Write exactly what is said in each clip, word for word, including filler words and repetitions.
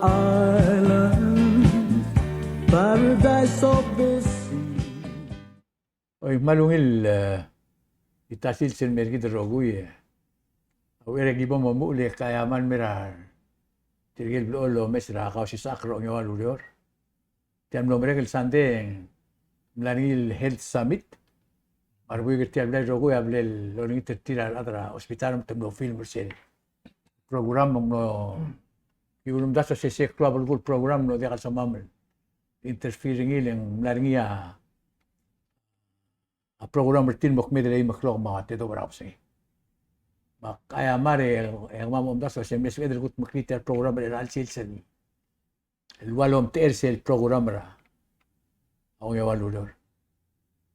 Island, paradise of the sea. Oi, me a ungil, e, di ta sils el mer kid el rokui, e. A uchei er a ki bo momuchel e ke mla mer a tirke el blechoel el omes er a Kausisechakl er a ongeua el ureor. Tia el mlo merek el sandei e ng mla er ngii el health summit. Me a rebuik er tia el blai el rokui a bla lolengit er tir a rechad er a hospital me te mlo film er sel program me ng mlo, ki ulemdasu a se, se klou a belkul el program, ng mlo diak el soam el interfere er ngii, le ng mla er ngii a a program er tir el mo kmeed er a eim el klok me a ua te dobel er a kebesengei. Me ak mla er ngii e, e kemam a omdasu el se mle sebeched el kudmeklii tia el program er chelecha el sils el ua lomtechei er sel program er a ongeua el ureor.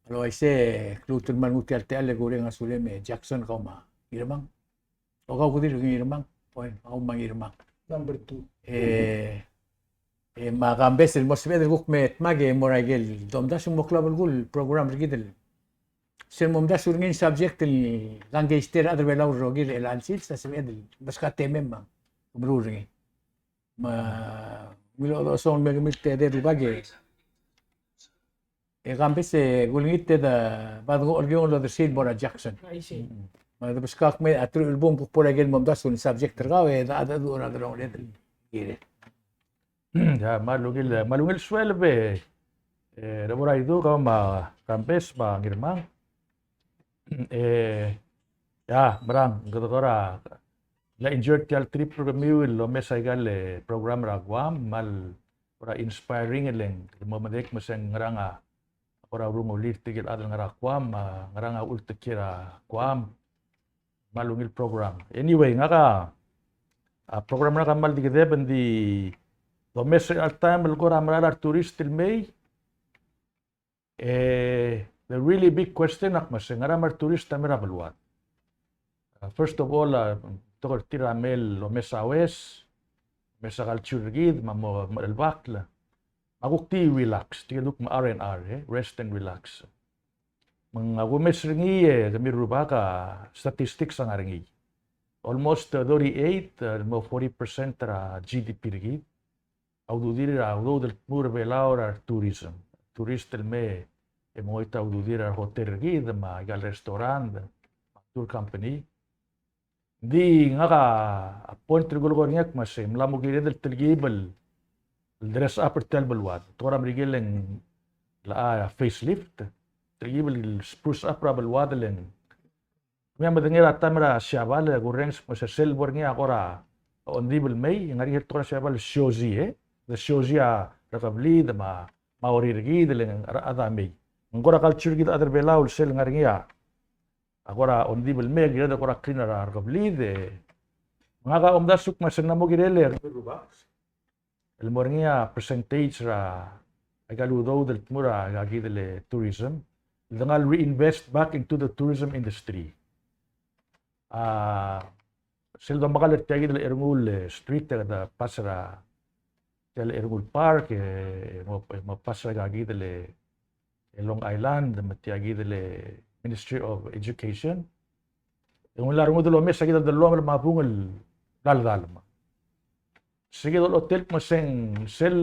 Me a le uaisei e, ke lmuut el kmal nguu tia el techall e kureng a sulem e Jackson, kau me a Ngirmang. O kau kede er a Ngirmang, o, kau me a Ngirmang. Number two. E, e, me a Kambes el mo sebeched el kuk me dmak e mo er a ikel domdasu el mo klou a belkul el program er kid el sel momdasu er ngii el subject el kangkei er a rechad er a Belau el rokir er chelecha el sils, a sebeched el beskau a temem me a meruul er ngii. Me a ungil chodechosong el me kemiu el tedei e rubak e E Kambes e kulengit e de ba dengchokl er kid el odersii el mo er a Jackson. Aisei. Me de beskak me a teruich el bung kuk bo er a ikel momdasu el subject er kau e de, de, de, de, de, de. Ia, me a ungil, me a ungil sueleb e, e, Reboraiduk, kau me a Kambes me a Ngirmang. E, ia, merang, kede kora, mla enjoy er tia el trip er kemiu el omes aika el, e, program er a Guam, me a kora inspiring el ng, mo medengei me se ng ngerang a, kora urungulir tirke el chad el ngar er a Guam, a, ngerang a ultekiei er a Guam, me a ungil program. Anyway, ngak a, a program er ngak a kmal di kedeb, ng di domes er a taem el kora mera el tourist el mei, e, the really big question a kmo se ngera me a retourist a mei er a beluad. Uh, first of all, uh, betok er tir a mei el omes a ues, omes a culture er kid, me a mo, mo chelebachel. Me a kuk di relax, tirke el kuk me R and R, e, rest and relax. Me ng a kumes er ngii e, kemiu el rubak, a statistics a ngar er ngii. Almost, uh, thirty-eight, uh, mo forty percent er a G D P er kid a ududir er a udoud el tmuu er a Belau er a retourism. Tourist el mei e mengoit a ududir a rehotel er kid, me aika el restaurant, me a tour company. Ng di ngak a point er a kulekoi er ngii a kmo se ng mla mo kired el telkib el dress up er tia el beluad. Te kora Merikel e ng locha facelift, telkib el spruce up er a beluad el ng Kemiu a medengei er a taem er a Siabal e kurrenges me se sel bo er ngii a kora ongdibel el mei, e ng ngar er ngii el tekoi er a Siabal el siosi, e? De siosi a rekeblid me a, me a orir kid el ng a rechad a mei. Ng kora culture er kid el chad er a Belau el sel ngar er ngii a kora ongdibel el mei, kired el kora clean a rekeblid, e. Me ngak a omdasu el kmo se ng mla mo kirel e el mo er ngii a percentage er a, aika el udoud el tmuu er a, aika kid el tourism, el dengai el reinvest back into the tourism industry. A, sel domekall er tia kid el cherrenguul el street e kede pass er a, tia el cherrenguul park, e, mo, mo pass er aika kid el e Long Island, me tia kid el Ministry of Education. E ng ungil a rengud el omes a kid el dellomel me a bung el bla ledalem. Se kid el hotel me se ng sel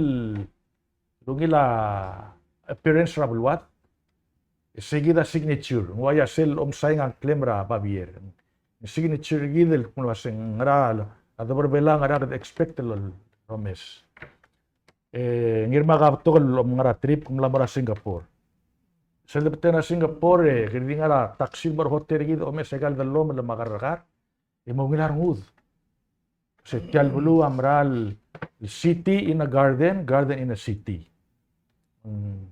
ungil a appearance er a beluad. E se kid a signature. Ng ua ia sel omsaing a ngklem er a babier. Ng signature er kid el kmo se ng ngera a debo er a Belau, ngera kede expect el omes. E, Ngirmang, a betok el omngar er a trip, ke mla mo er a Singapore. Sel debeteng er a Singapore, e, kede di ngar er a taxi el mo er a hotel er kid, omes aika el dellomel me a kerrekar, e mo ungil a rengud. Se tia el beluu a mera el city in a garden, garden in a city. Mm.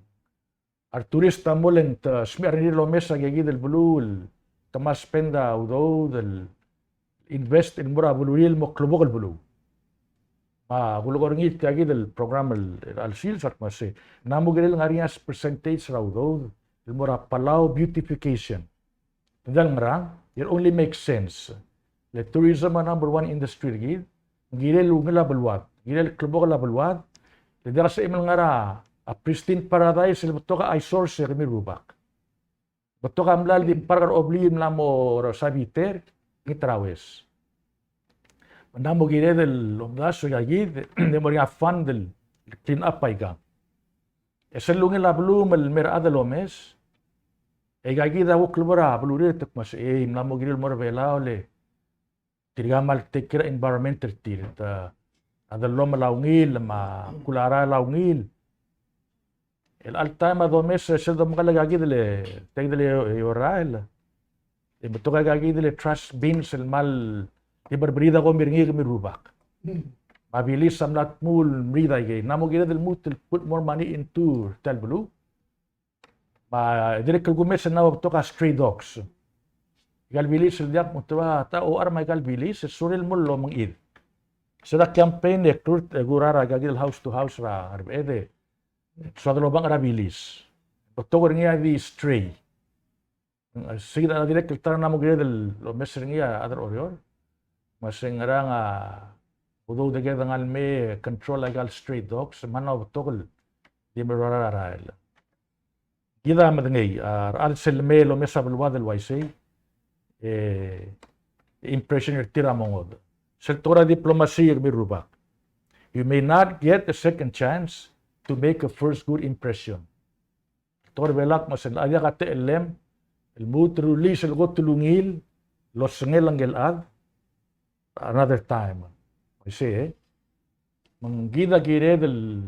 A retourist a mo le ng te smiich a rengrir el omes aika kid el beluu, el te mo spend a udoud el invest el mo er a beluu el mo klebokel el beluu. Me a kulekoi er ngii tia kid el program er a chelecha el sils a kmo se ng mla mo kirel ngar er ngii a percentage er a udoud el mo er a Palau beautification. Ng diak el ngerang, it only makes sense. Le tourism a number one industry er kid, ng kirel ungil a beluad, ng kirel klebokel a beluad, le diak el sebechem el ngar er a pristine paradise el betok a eyesores e kemiu el rubak. Betok a mlai el di park er a obliil el mla mo er a Saviter, ngii a teraues. Ng mo kired el omdasu e aikakid, e mo er ngii a fund el clean up aikang. E sel ungil a beluu me a leme a rechad el omes, e aikakid a kuk lebo er a belurir e te kmo sei, e ng mla mo kirir el mo er a Belau le tirka a kmal take care er a environment er tir. Te a dellomel a ungil, me a kularael a ungil. El all time a domes, sel domekall aikakid el, aikakid el eou el rael, e betok aikakid el trash bins el kmal di berberid a komi er ngii e kemiu el rubak. Me a bilis a mla tmuu el merid aikei. Ng mo kired el lmuut el put more money into tia el beluu. Me a dirrek el kumes e ng mo betok a stray dogs. Aika el bilis el diak mo tebla ta, o, a rechad me aika el bilis e sorir el mo lomengid. Sel campaign e klurt, e kurar aikakid el house to house er a Ngerbeched, e soad el obang er a bilis. Betok er ngii a di stray. Sei kid a dirrek el ta er a ng mo kired el omes er ngii a chad er a Oreor. Me se ngerang a udoud e kede ngar el mei control aika el stray dogs, me ng mo betok el di meruul a rael. Kid a medengei, a rechad sel lemei el omes a beluad el uaisei, e impression er tir a mo ngodech. Sel tekoi er a diplomacy e kemiu el rubak, you may not get a second chance to make a first good impression. Tekoi er a Belau a kmo se ng diak a techellem el lmuut el rullii sel kot el ungil el osengel a ngike el chad another time. Uaisei, e. Me ng kid a kired el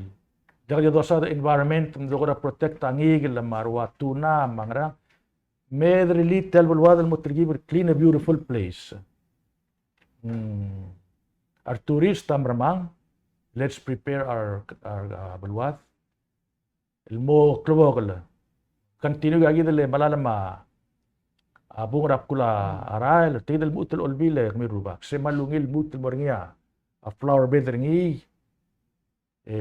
diak di dosaod a environment, me ng di kora protect a ngikel me a rua tuna me a ngerang. Me de rullii tia el beluad el mo telkib el clean a beautiful place. Mm. A retourist a mermang, let's prepare our, our, uh, beluad el mo klebokel. Continue aikakid el melalem a bung er a bkul a rael, tia kid el lmuut el olbiil e kemiu el rubak. Se me a ungil el lmuut el mo er ngii a flower bed er ngii, e,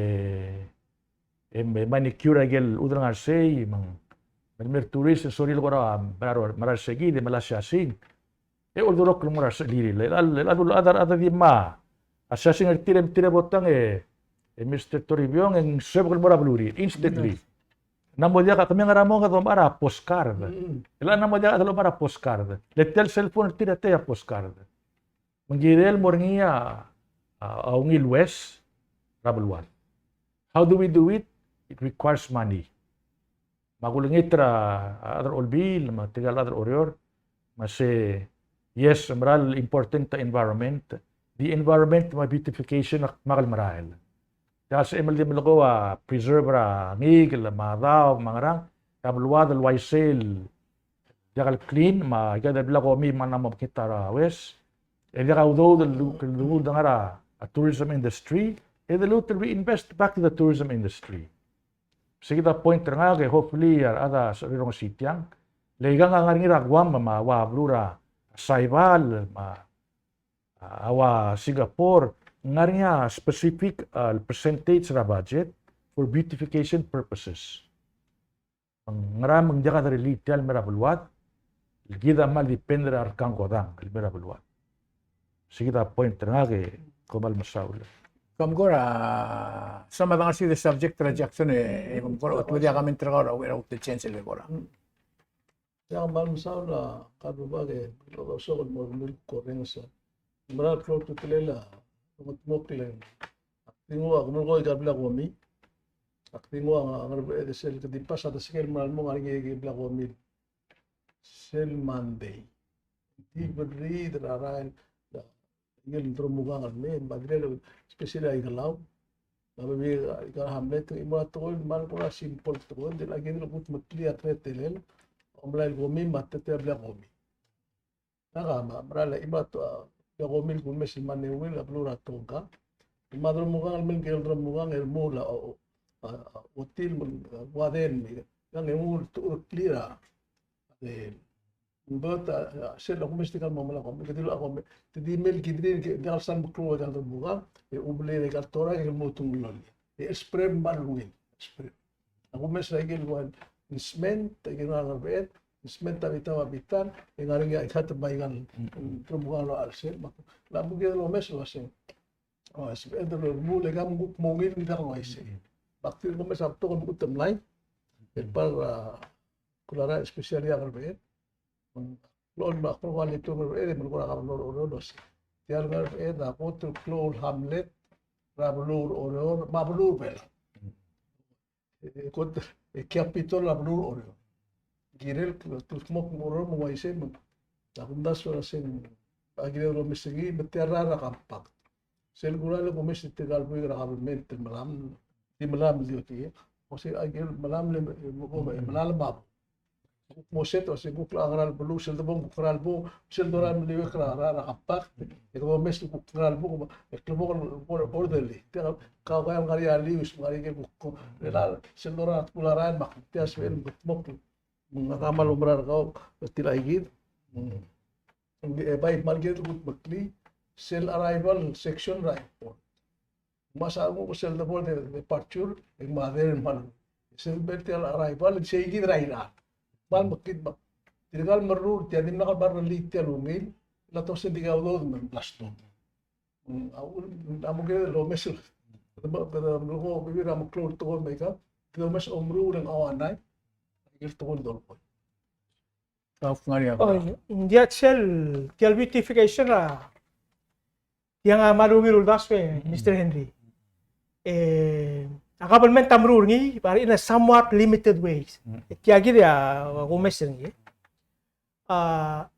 e manicure aike el chuodel ngar sei, me ng, me a leme a retourist e sorir el kora mera, mera er se kid e melai a siasing. E oldurokl el mo er a resechelil. El, el, el, el, a rechad a di mla siasing er tir e tir a bo tang e, e Mister Toribiong e ng suebek el mo er a belurir instantly. Ng mo diak a kemiu a ngar er a mong e domechar a postcard. Mm. El ng mo diak a domechar a postcard. Le tia el cellphone er tir a tia a postcard. Me ng kirel el mo er ngii a, a, a ungil ues er a beluad. How do we do it? It requires money. Me a kulengit er a, a chad er a Olbiil, me tirka el chad er a Oreor, me se, yes, mera el important a environment. The environment me a beautification a kmal merael. Tia el sebechem el di melekoi a preserve er a ngikel, me a daob, me a ngerang, a beluad el uaisei el diak el clean, me aika el bla komi me ng mo mekngit a ues. E diak a udoud el du-, el dungil el dengar er a tourism industry, e de lmuut el reinvest back to the tourism industry. Se kid a point er ngak e hopefully a rechad a sebechir el rongesii tiang. Le ikang a ngar er ngii er a Guam me a ua beluu er a Saipan me a, a ua Singapore, ng ngar er ngii a specific, a, percentage er a budget for beautification purposes. Me ng ngera me ng diak a derellii tia el mei er a beluad, el kid a kmal depend er a rekangkodang el mei er a beluad. Se kid a point er ngak e kom kmal mesaul. Kom kora, some a dengar er sei el subject er a Jackson e, e kom kora, otobedii a comment er kau er a, er a change el kora. Ia, kmal mesaul a, ka rubak e, losok el mo er ngii el korrenges a mera el klou a ultutelel a, mo, mo kleng. Ak di nguu a, ak melekoi aika el bla komi. Ak di nguu a Ngerbeched e sel kede pass a desengel me a lmo ngar er ngii aike el bla komi. Sel Monday. Di berriid er a rael, a, aike el dromukang el mei, me a dirrek el especially a Ikelau. Me a bebil aika el hamlet, e mo er a tekoi el kmal kora simple tekoi, ng di aike el kudmeklii a teletelel, omelai el komi me a teteia el bla komi. Ngak a mera el, e mo er a, a, bla komi el kumes el mle ungil a beluu er a Tonga. Me a dromukang el mei, ngike el dromukang el mo er a, o, o, a, a, otil me a, a, uaden me, ngak e nguu el tekoi el clear a, e, ng dot a, a, sel a kumes tirka el mo melai a komi, ke dilu a komi, te di mei el kid er ngii, ke diak el sal meklou aika el dromukang, e ublil aika el toraik e mo tung el loia. E spread me a ungil, spread. A kumes er aike el ua el cement, aike el ngar er a Ngerbeched, cement a bita me a bita, e ngar er ngii a ikat me aika el, mm, dromukang el loia er sel, me a, me a kuk el omes el uasei. O, sebeched el remuul e ng kuk mo ungil el diak el uaisei. Me ak di el omes a betok el mechut el mlai, el bar, a, kularael especially a Ngerbeched. Me ng locha me ak melekoi a letter er a Ngerbeched, me ng kora governor er a Oreor el uasei. Tia el ngar er a kot el klou el hamlet er a beluu er a Oreor, me a beluu er a Belau. E kot, e capital er a beluu er a Oreor. Kirel, te kmo ng Oreor me ng uaisei me. Ak omdasu el uasei, a kirel el omes er ngii, me tia el rael er a compact. Sel kora le kumes er tirka el buik er a government el melaml, di melaml el di okiu. Uasei a kirel melaml e, e, e, melaml me a bo. Kuk mo set, uasei kuk ngera el beluu, sel debo ng kuk ngera el bo, sel dorael el meliuekl er a, er a, er a compact, e kede omes el kuk ngera el bo, e klebokel el bo, orderly. Tia kau, kau el ngar er ngii a lius, ngar er ngii kuk, ko, e la, sel dorael a tkul a rael, me ak tia sebechel el kuk mo, me ng kmal oumera er kau, e tia el kid. E bai kmal kired el kudmeklii, sel arrival section er a airport. Me a sa nguu sel debo el de-, departure, e ng mother el kmal. Sel bo tia el arrival, e sei kid er a irechar. Kmal mekngit me tirka el merreder, tia dimlak el bo lerellii tia el ungil, e le te ose ng di kau udoud me ng bla stutu. Mm, a ul-, a mo kired el omes el, kede mo, kede mo ko, bebil er a meklou el tekoi me aika, kede omes el omeruul e ng ua nai, aike el tekoi el dolekoi. Kau ngar er ngii a. Oh, ng diak sel, tia el beautification er a, tiang a kmal ungil el uldasu e, Mister Henry. E, a government a meruul er ngii, but in a somewhat limited ways. E tia kid a, a kumes er ngii. A,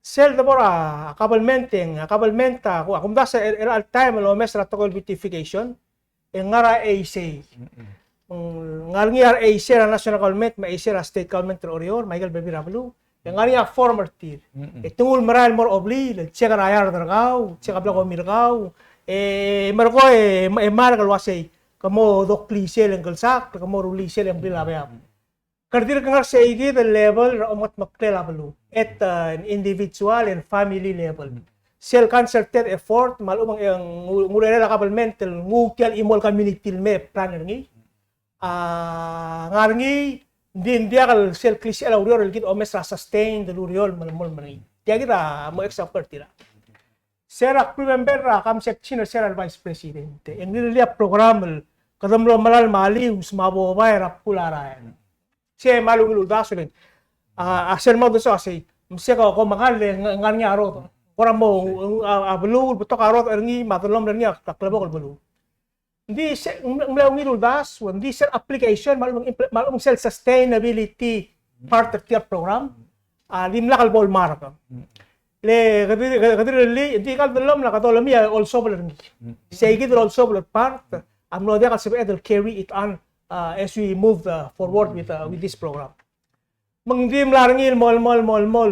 sel debo er a government e ng, a government a, a kumdasu er, er a chelecha el taem el omes er a tekoi el beautification, e ng ngar er a eisei. Mm, ngar er ngii a eisei er a national government, me a eisei er a state government er a Oreor, me aike el bebil er a beluu. E ng ngar er ngii a form er tir. E te nguu el merael el mo er a obliil, el check er a yard er kau, check a bla komi er kau. E, merekong e, e mera el uasei, ke mo doklii sel e ng klsakl, ke mo rullii sel e ng blil a beab. Kede dirk ngar er sei kid el level er a omengetmeklel a beluu. At, uh, an individual and family level. Sel concerted effort, me a lechub e ng, ng, ng urerel a government el nguu tia el chimo el community el me plan er ngii. A, ngar er ngii, ng di, ng diak el sel klisichel a ureor el kid omes er a sustained el ureor el melemolem er ngii. Tia kid a mo example er tirka. Sera ak remember er a coming session er sera el Vice President. E ng rirellii a program el kede mlo melalem a lius me a bobai er a bkul a rael. Sei a kmal ungil uldasu el, a, a sel mo uldasu a sei, me se ko, ko mekall e ng, ngar er ngii a rodech. Kora mo, a, a beluu el betok a rodech er ngii me a dellomel er ngii a klebokel beluu. Ng di se, ng mle ungil uldasu, ng di sel application, me a lechub e ng impl-, me a lechub e ng sel sustainability part er tia el program, a, dimlak el bo lmark. Le, kede, kede, kede rirellii, ng di kal dellomel a kede olemii a olsobel er ngii. Sei kid el olsobel er a part, a mlo diak el sebeched el carry it on, uh, as we move, uh, forward with, uh, with this program. Me ng di mla er ngii el mo, mo, mo, mo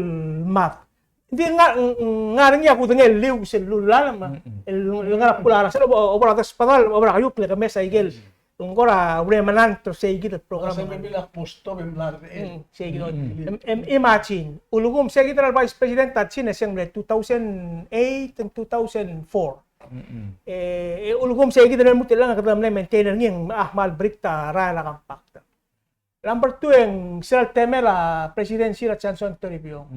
mad. Ng di ngar, ng, ng ngar er ngii a kudengei el lius el lulalem, el, el ngar er a bkul a rael, sel obo, obo er a desbedall, obo er a keiukl, le ke mes aike el, ng kora remnant er sei kid el program. Sei kid. Em, em, imagine, ulekum sei kid er a Vice President a chin e se ng mle two thousand eight and two thousand four. E, e ulekum sei kid el lmuut el chelechang e kede mle maintain er ngii, a kmal break a rael er a compact. Number two, e ng sel temel a presidency er a Johnson Toribiong.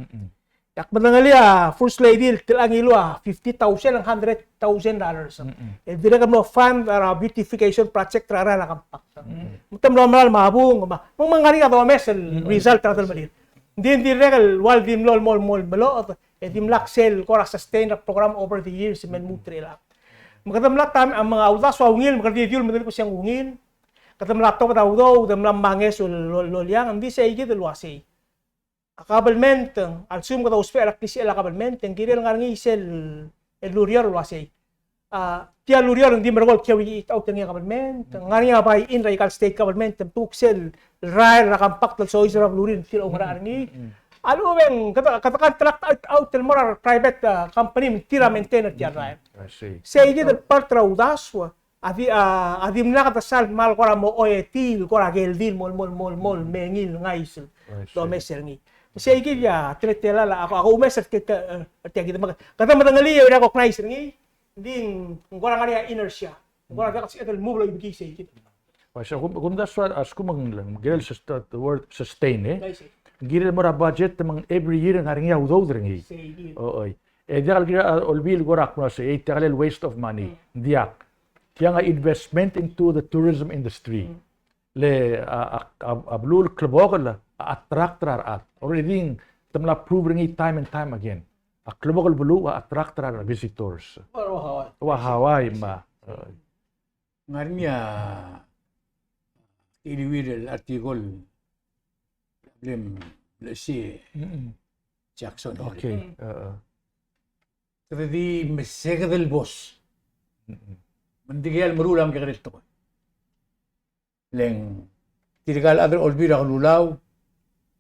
Ak medengelii a First Lady el telechang ngiluu a fifty thousand and hundred thousand dollars. E dirrek el mlo fund er a beautification project er a rael er a compact. Me te mlo melalem a bung, me, me ng ngar er ngii a domes el result er a delmelir. Ng di, ng dirrek el ua el di mlo, mlo, mlo, mlo, e dimlak sel kora sustain er a program over the years, me lmuut er chelechang. Me kede mla ta, me a uldasu a ungil, me kede di dilu el medengei el kmo se ng ungil. Kede mla tobed a udoud, kede mla mengeso el lo-, loliang, ng di sei kid el uasei. A kabelment, a lsekum kede ousbech er a klisichel a kabelment, ng kirel ngar er ngii sel, el ureor el uasei. A, tia el ureor ng di merekong el carry it out er ngii a kabelment, ng ngar er ngii a buy-in er aika el state government, me te kuk sel rael er a compact el soiseb er a belurir, ng tir a oungerachel er ngii. A lechub e ng, kede, kede contract out, out el mo er a private, a, company, me tir a maintain er tia el rael. I see. Sei kid el part er a uldasu, a di, a, a dimlak de sal kmal kora mo oetii el kora keldii el mo, mo, mo, mo, mengiil el ngais el domes er ngii. Sei kid a teletelel a, a, a koumes er tia, er tia kid me, kede medengelii e recognize er ngii, ng di ng kora ngar er ngii a inertia. Ng kora diak el sebeched el move el oibekii sei kid. Ua, so, kum, kumdasu a, a lsekum ng kirel sus-, the word sustain, e? Ng kirel mo er a budget me ng every year ng ngar er ngii a udoud er ngii. Sei kid. O, oi. E diak el kirel a olbiil el kora kmo sei, e diak el waste of money. Ng diak. Tiang a investment into the tourism industry. Le a, a, a, a beluu el klebokel a attract er a rechad. Already te mla prove er ngii time and time again. a klebokel beluu a attract er a visitors. Ua Hawaii. Ua Hawaii me a. Ng ngar er ngii a iliuir el article el mle, mle si Jackson. Okay. Kede di meseked el bos. Me ng dikea el meruul a mekekerei el tekoi. Le ng tirka el chad er a Olbiil er a Kelulau,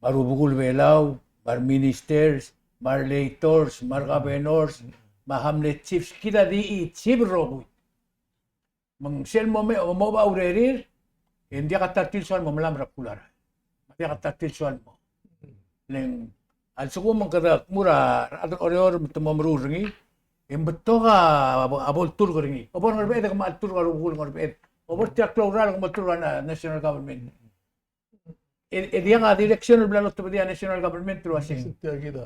me a rubekul Belau, me a reministers, me a relators, me a regovernors, me a hamlet chiefs, kid a di chief el rokui. Me ng sel mo me, mo oba urerir, e ng diak a ta er tir el soal mo melamech er a bkul a rael. Me ng diak a ta er tir el soal mo. Le ng a lsekum e ng kede kmu er a rechad er a Oreor me te mo meruul er ngii, e ng betok a bo, a bo el turk er ngii. Obo er a Ngerbeched e kemam a turk a rubekul Ngerbeched. Obo er tia el klou el rael e kemam a turk a national government. E, e diak a direction el bla lotebedii a national government el uasei.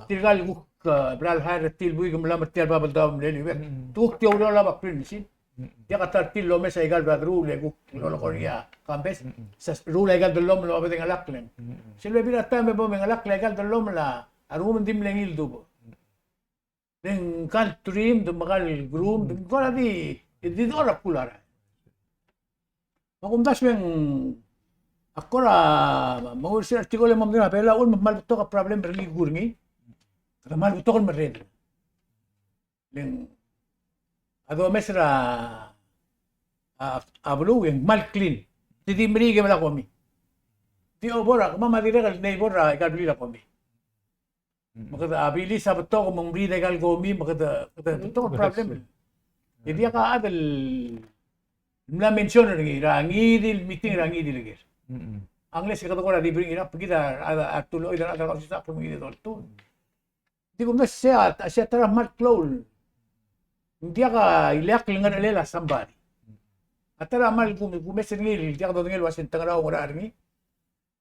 Tirka el kuk, eh, bla el hire er tir el buik me a mla er tia el Babeldaob el mle liuekl. Te kuk di oureor el oba clean machine. Diak a ta er tir el omes aika el bla deruul e kuk lolekoi er ngii a campus. Se ruul aika el dellomel el oba dengelakl e ng. Sel bebil er a taem e bo mengelakl aika el dellomel a rengum e ng di mle ngii el dubech. Le ng kal trimmed, me kal groomed, me kora di, di dechor a bkul a rael. Me a kumdasu e ng, a kora, me ng uaisei a article e mo medengei a Belau a uchul me kmal betok a problem er ngii el kuk er ngii. Kede kmal betok el merreder. Le ng, a domes er a, a, a beluu e ng kmal clean. Te di meriik e mla komi. Di obo er a, kemam a dirrek el neighbor er aika el blil a komi. Me kede, a bilis a betok me ng meriid aika el komi, me kede, kede betok el problem. E diak a chad el mla mention er ngii er a ngii di el meeting er a ngii di el ker. Unless e kede kora di bring it up, kid a, a, a, a tuloid er a chad er a Kausisechakl me ngii di doltuu. Di kumdasu a, a se a ta er a kmal klou el. Ng diak a ileakl el ngerechelel a somebody. A ta er a kmal kum, kumes er ngii el diak dodengei el uasei ng te ngerang a ngerachel er ngii.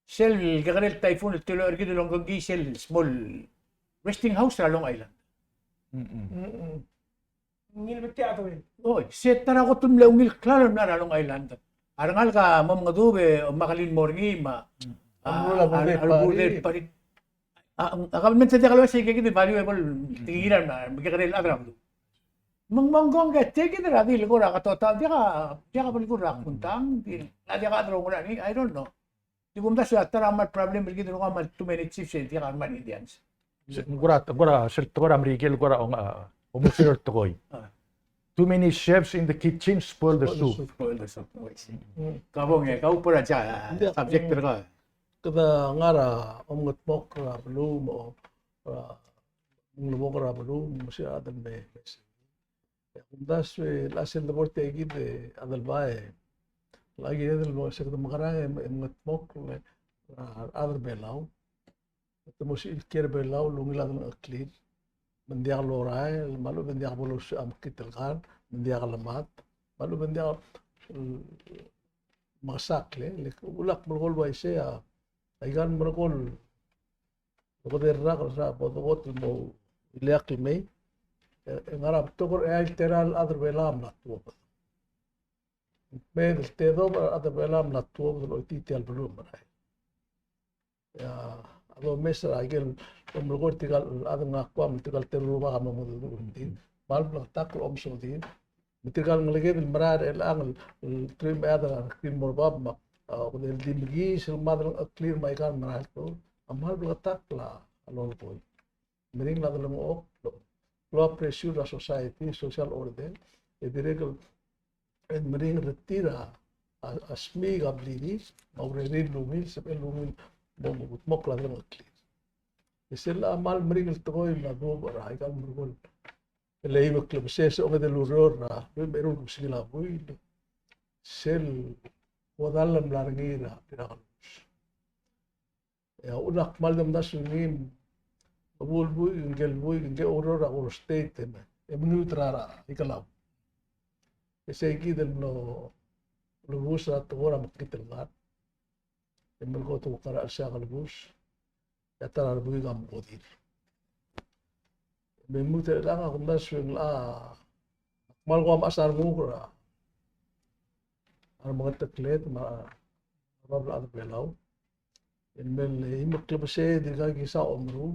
Sel kekerei el typhoon el tuloid er kid el ongkengkii sel small resting house er a Long Island. Ungil betok a tuil. Oi, se ta er a kot el mle ungil klalo el mla er a Long Island. A rengalek a mo mengedub e omakel el mo er ngii me a, a, a, a, a, a government a diak el uaisei, kid a valuable, tirke el, me kekerei el chad er a beluu. Me ng mo ngkong ke tia kid er a di el kora katotal, diak a, diak a belkul er a kuntang, di, a diak a chad er a ongerang, I don't know. Di kumdasu a ta er a kmal problem er kid el kora kmal too many chiefs e diak a kmal Indians. Se, ng kora, ng kora, sel tekoi er a Merikel kora ong, a, omuchel er a tekoi. A. Too many chefs in the kitchen spoil the soup. Spoil the soup. Spoil the soup. Oi, se. Mm. Kabong e, kau por a ja, subject er kau. Kede ngar er a omengedmokl er a beluu me a, a, menglebok er a beluu, me se a chad el me, me se. E a kumdasu e a sel debo er tia kid e a Adelbai. Lak kired el mo se kede mekerang e, e mengedmokl er a, a rechad er a Belau. Te mo sebechir el kiei er a Belau el ungil a delengcheklir. Me ng diak lorael, me a lechub e ng diak bo lousbech a mekngit el kar, me ng diak lemad, me a lechub e ng diak, mm, mekesakl, e le ulak melekoi el uaisei a, aika el melekoi el Kede rak er a bo dekot el mo ileakl el mei. E, e ngar er a betok er a eai el tera el chad er a Belau a mla tuobed. Me el tedobech er a chad er a Belau a mla tuobed el choitii tia el beluu el merael. E a domes er a ikel omelekoi er tirka el chad el ngak a kmo tirka el teru el rubak a mlo mengedecheduch er tir. Kmal bleketakl a omesodii. Me tirka el ngeleked el merael er chelechang el, el teruich me a edei el rak el mo er bab me a, a, kede di mekiis el mad el ngklel me aika el merael el klou a kmal bleketakl a lolekoi. Meringel a delengchokl, klou a pressure er a society, social order, e dirrek el, e meringel er tir a, a, a smiik a blirir, me a urerir el ungil, sebechel el ungil, mo, mo, mo kudmokl a delengcheklir. E sel a kmal meringel tekoi me a duubech er aika el merekong. E le eim el klebesei, se ongedei el ureor er a, me a eru el kebesengil a buil. Sel kodall el mla er ngii er a, er a kelebus. E a uchul a kmal di omdasu er ngii, a bo el buik, ngike el buik, ngike el ureor er a Koror State, e me, e mengiut er a, er a Ikelau. E sei kid el mlo, mlo bus er a tekoi er a mekngit el ngar. E melekoi a tekoi er a chelsel a kelebus. E a ta er a rebuik a mekodir. Me lmuut er chelechang a kumdasu e ng locha kmal kuk mechas a renguk er a remengetekled me a bab el chad er a Belau. E mle eim el klebesei e dirkak kisa omeruul.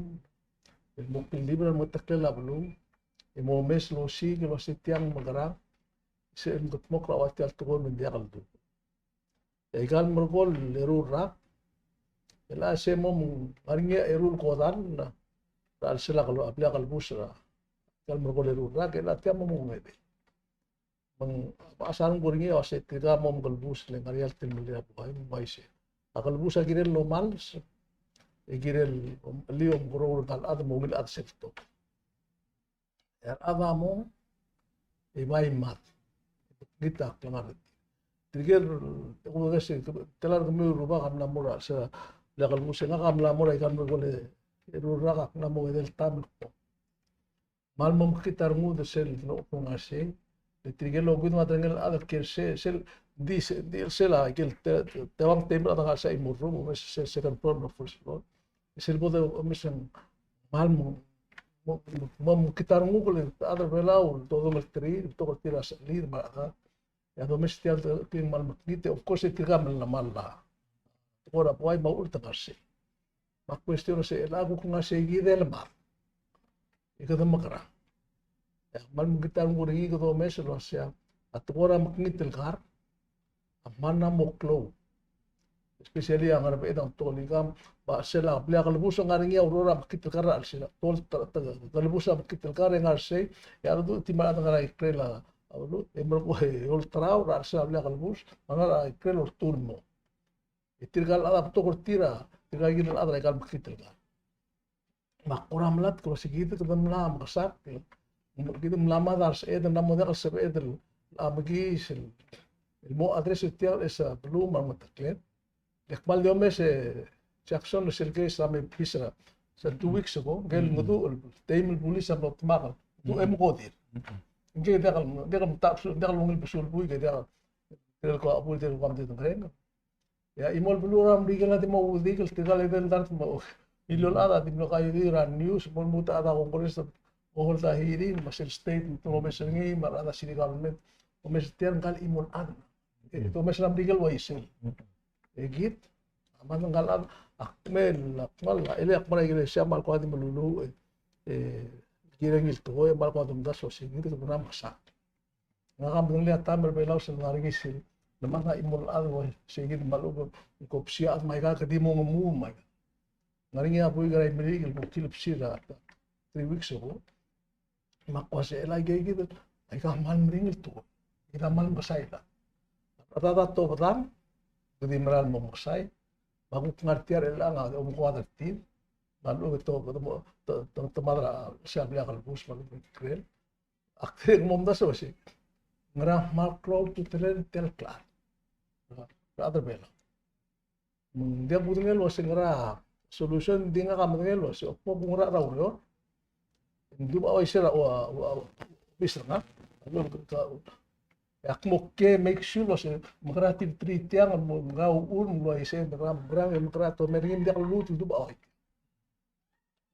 el mo kldibel er a mengeteklel a beluu, e mo omes el osiik el uasei tiang mekerang, se el mkedmokl er a ua tia el tekoi me ng diak el duubech. E aika el merekong el eru el rak, e le se mo ngar er ngii a eru el kodall er a chelsel a kel-, a blil a kelebus er a, aika el merekong el eru el rak, e le tia mo mengedei. Me ng, a sal nguu er ngii a uasei tirka mo mekelebus le ngar er ngii a tilemellel a buai, me ng uaisei. A kelebus a kirel el omals, e kirel el, el omekeroul er ngka el chad me a ungil chad sel tekoi. E a rechad a mong, e bai mad. Ngii a klengar er tir. Tirke el, e kuk se, tela er kemiu el rubak a mla mo er a, se, le a kelebus e ngak a mla mo er a ikal merekong el eru el rak a mla mo edei el taem el kmo. Kmal mo mekngit a rengud er sel, no, kuk ngar sei. Le tirke el okeuid me a derengel a chad el kiei er sei, sel, di, se, di, sel a, ikel te, te, teuang teim el chad a ngar er sei a chimo el rubak, me se, se, second floor, me a first floor. Sel bo de, me se ng kmal mo, mo, mo, mo mekngit a renguk el chad er a Belau, el dodengei er tir, el betok er tir a sechelid, me a rechad. E a domes tia el kmal mekngit, of course, e tirka a mla mad a tekoi er a buai me a uchul me te ngar sei. Me a question er sei, el a kuk ngar sei kid el mad, e kede mekerang? E a kmal mekngit a renguk er ngii, kede omes el uasei a tekoi er a mekngit el kar a mla mo klou. Especially a Ngerbeched, a Tolikam, me a chelsel a blil a kelebus a ngar er ngii a ureor er a mekngit el kar er a chelsel a, tol, te, te, kelebus a mekngit el kar e ngar sei, e a redu, di me a rechad a ngar er a ikrel a, a beluu, e merekong e olterau er a chelsel a blil a kelebus, me a ngar er a ikrel oltuu el mo. E tirka el chad a betok er tir a, tirka kid el chad er a ikal mekngit el kar. Me ak kora melatk el uasei kid kede mla mekesakl, kid mla mad a reseched, ng mla mo diak el sebeched el, a mekiis el, el mo address er tia el chais er a beluu me a remeteklel. Le kmal di omes e Jackson er sel case a me bis er a, se two weeks ago, ngike el ngeduch el teim el bulis a mlo dmak el, du, e mo kodir. Ngike diak el, diak el mta, diak el ungil besul buik, e diak el, diak el ko a buil, diak el ko a mtedengkereng. E a chimo el beluu er a Merikel a di mo oudik el tirka el edei el dart me a, miliol el chad a di mlo kaidii er a news, mo lmuut a chad er a Congress, mo hold a hearing, me sel state, me te omes er ngii, me a rechad er a city government, omes er tia el ngka el chimo el chad. E te omes er a Merikel el uaisei. E kid, a mad ngka el chad, a kmal, a kmal, a, ele a kmal a ikelesia me a le ko a di meluluuch, e, e, kirel ngii el tekoi, me a le ko a di omdasu el uasei, kid kede mla mekesakl. Ngak a medengelii a taem er a Belau sel ngar er ngii sel, le mad a chimo el chad el uaisei kid me a lechub e ko bsia a chad me aika kede mo ngemu me aika. Ngar er ngii a buik er a Imeliik el bo kilebsir er a three weeks ago. Me ak uasei el aikei kid, aika kmal meringel tekoi. Kid a kmal mekesai el chad. A rechad a tobedang, kede di mera el mo mekesai. Me a kuk ngar tia er chelechang a omekoad er tir. Me a lechub e te, te, te, te, te mad er a, se a blil a kelebus me a lechub e ng kirel. Ak dirrek el mo omdasu el uasei, ngera kmal klou a ultutelel tia el klechad er a Belau. Me ng diak kudengei el uasei ngera solution, di ngak a medengei el uasei, ok, bo kungerachel er a ureor. Ng di ua uaisei er a, ua, ua, ua, obis er ngak. E ak mo ke make sure el uasei, mekerang a tibetrii tiang, mo ngera uchul, mo uaisei, mekerang, mekerang, mekerang, te mei er ngii me ng diak lluut el di ua uaisei.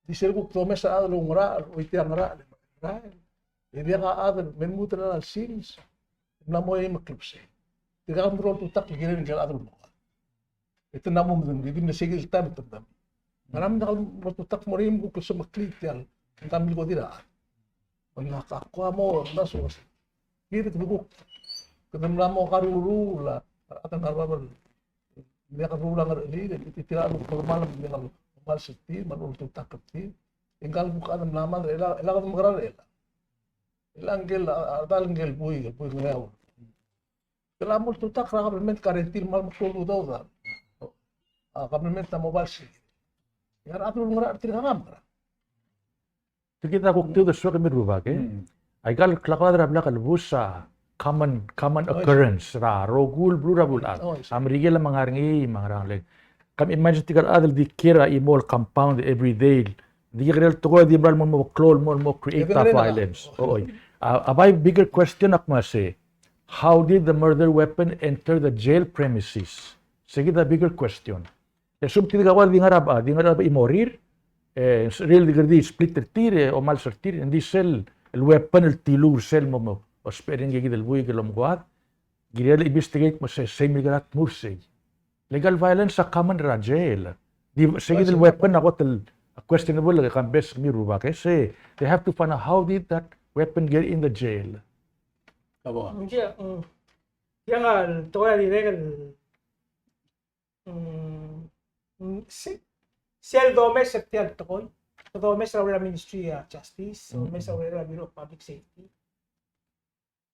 Di sel kuk domes a chad el oungerachel, oitii a ngerachel, ngerachel. E diak a chad el me lmuut el chelecha el sils, mla mo eim el klebesei. Tirka a mla mo oltutakl el kirel ngike el chad el mo. E te mla mo medengei, di mle sei kid el taem e te medengei. Ngera me ng diak loltutakl el mo er ngii me kuk lsemeklii tia el, ngka a milkodir a chad. Me ngak a ko a mo, mla soas. Kid kede kuk, kede mla mo karuruul a, a rechad el ngar er a bab el, ng diak el ruul a ngerechelir, e tirka a luk melemalt, ng diak el omals er tir, me a loltutakl er tir. E ngka el kuk chad el mla mad er chelechang, e chelechang kede mekerang er chelechang. E chelechang ngike el, a, a, ta el ngike el buik, el buik el Ngeaur. Te mla mo oltutakl er a kabelment, guarantee el kmal meklou el udoud a, a kabelment a mo obals er kid. E a rechad el ngerachel er tirka a mekerang. Tia kid a kuk tiu el soak el me rubak, e? Mm. Aika el klakoad er a blil a kelebus a common, common occurrence er a rokui el beluu er a beluulechad. A Merikel a me ngar er ngii, me a ngerang, le. Ke imagine tirka el chad el di kiei er a chimo el compound every day. Di kirel tekoi, di mera el mo, mo klou el mo, mo create a violence. Oi. A, a bai bigger question a kmo sei, how did the murder weapon enter the jail premises? Sei kid a bigger question. E sel tirka el ua di ngar er a, di ngar er a chimo er tir, e, sel di kede di split er tir, e, omals er tir, e ng di sel, el weapon el tiluu er sel mo, mo, ousbech er ngii kid el buik el omekoad, kirel el investigate me se, sei mle kora tmuu er sei. Legal violence a common er a jail. Di, sei kid el weapon a kot el, questionable, e kambes, me rubak, e sei, they have to find out how did that weapon get in the jail. Kabo. Ng, ng, tiang a tekoi a dirrek el, mm, mm, se, sel domes er tia el tekoi, domes er a Ministry of Justice, domes er a Bureau of Public Safety.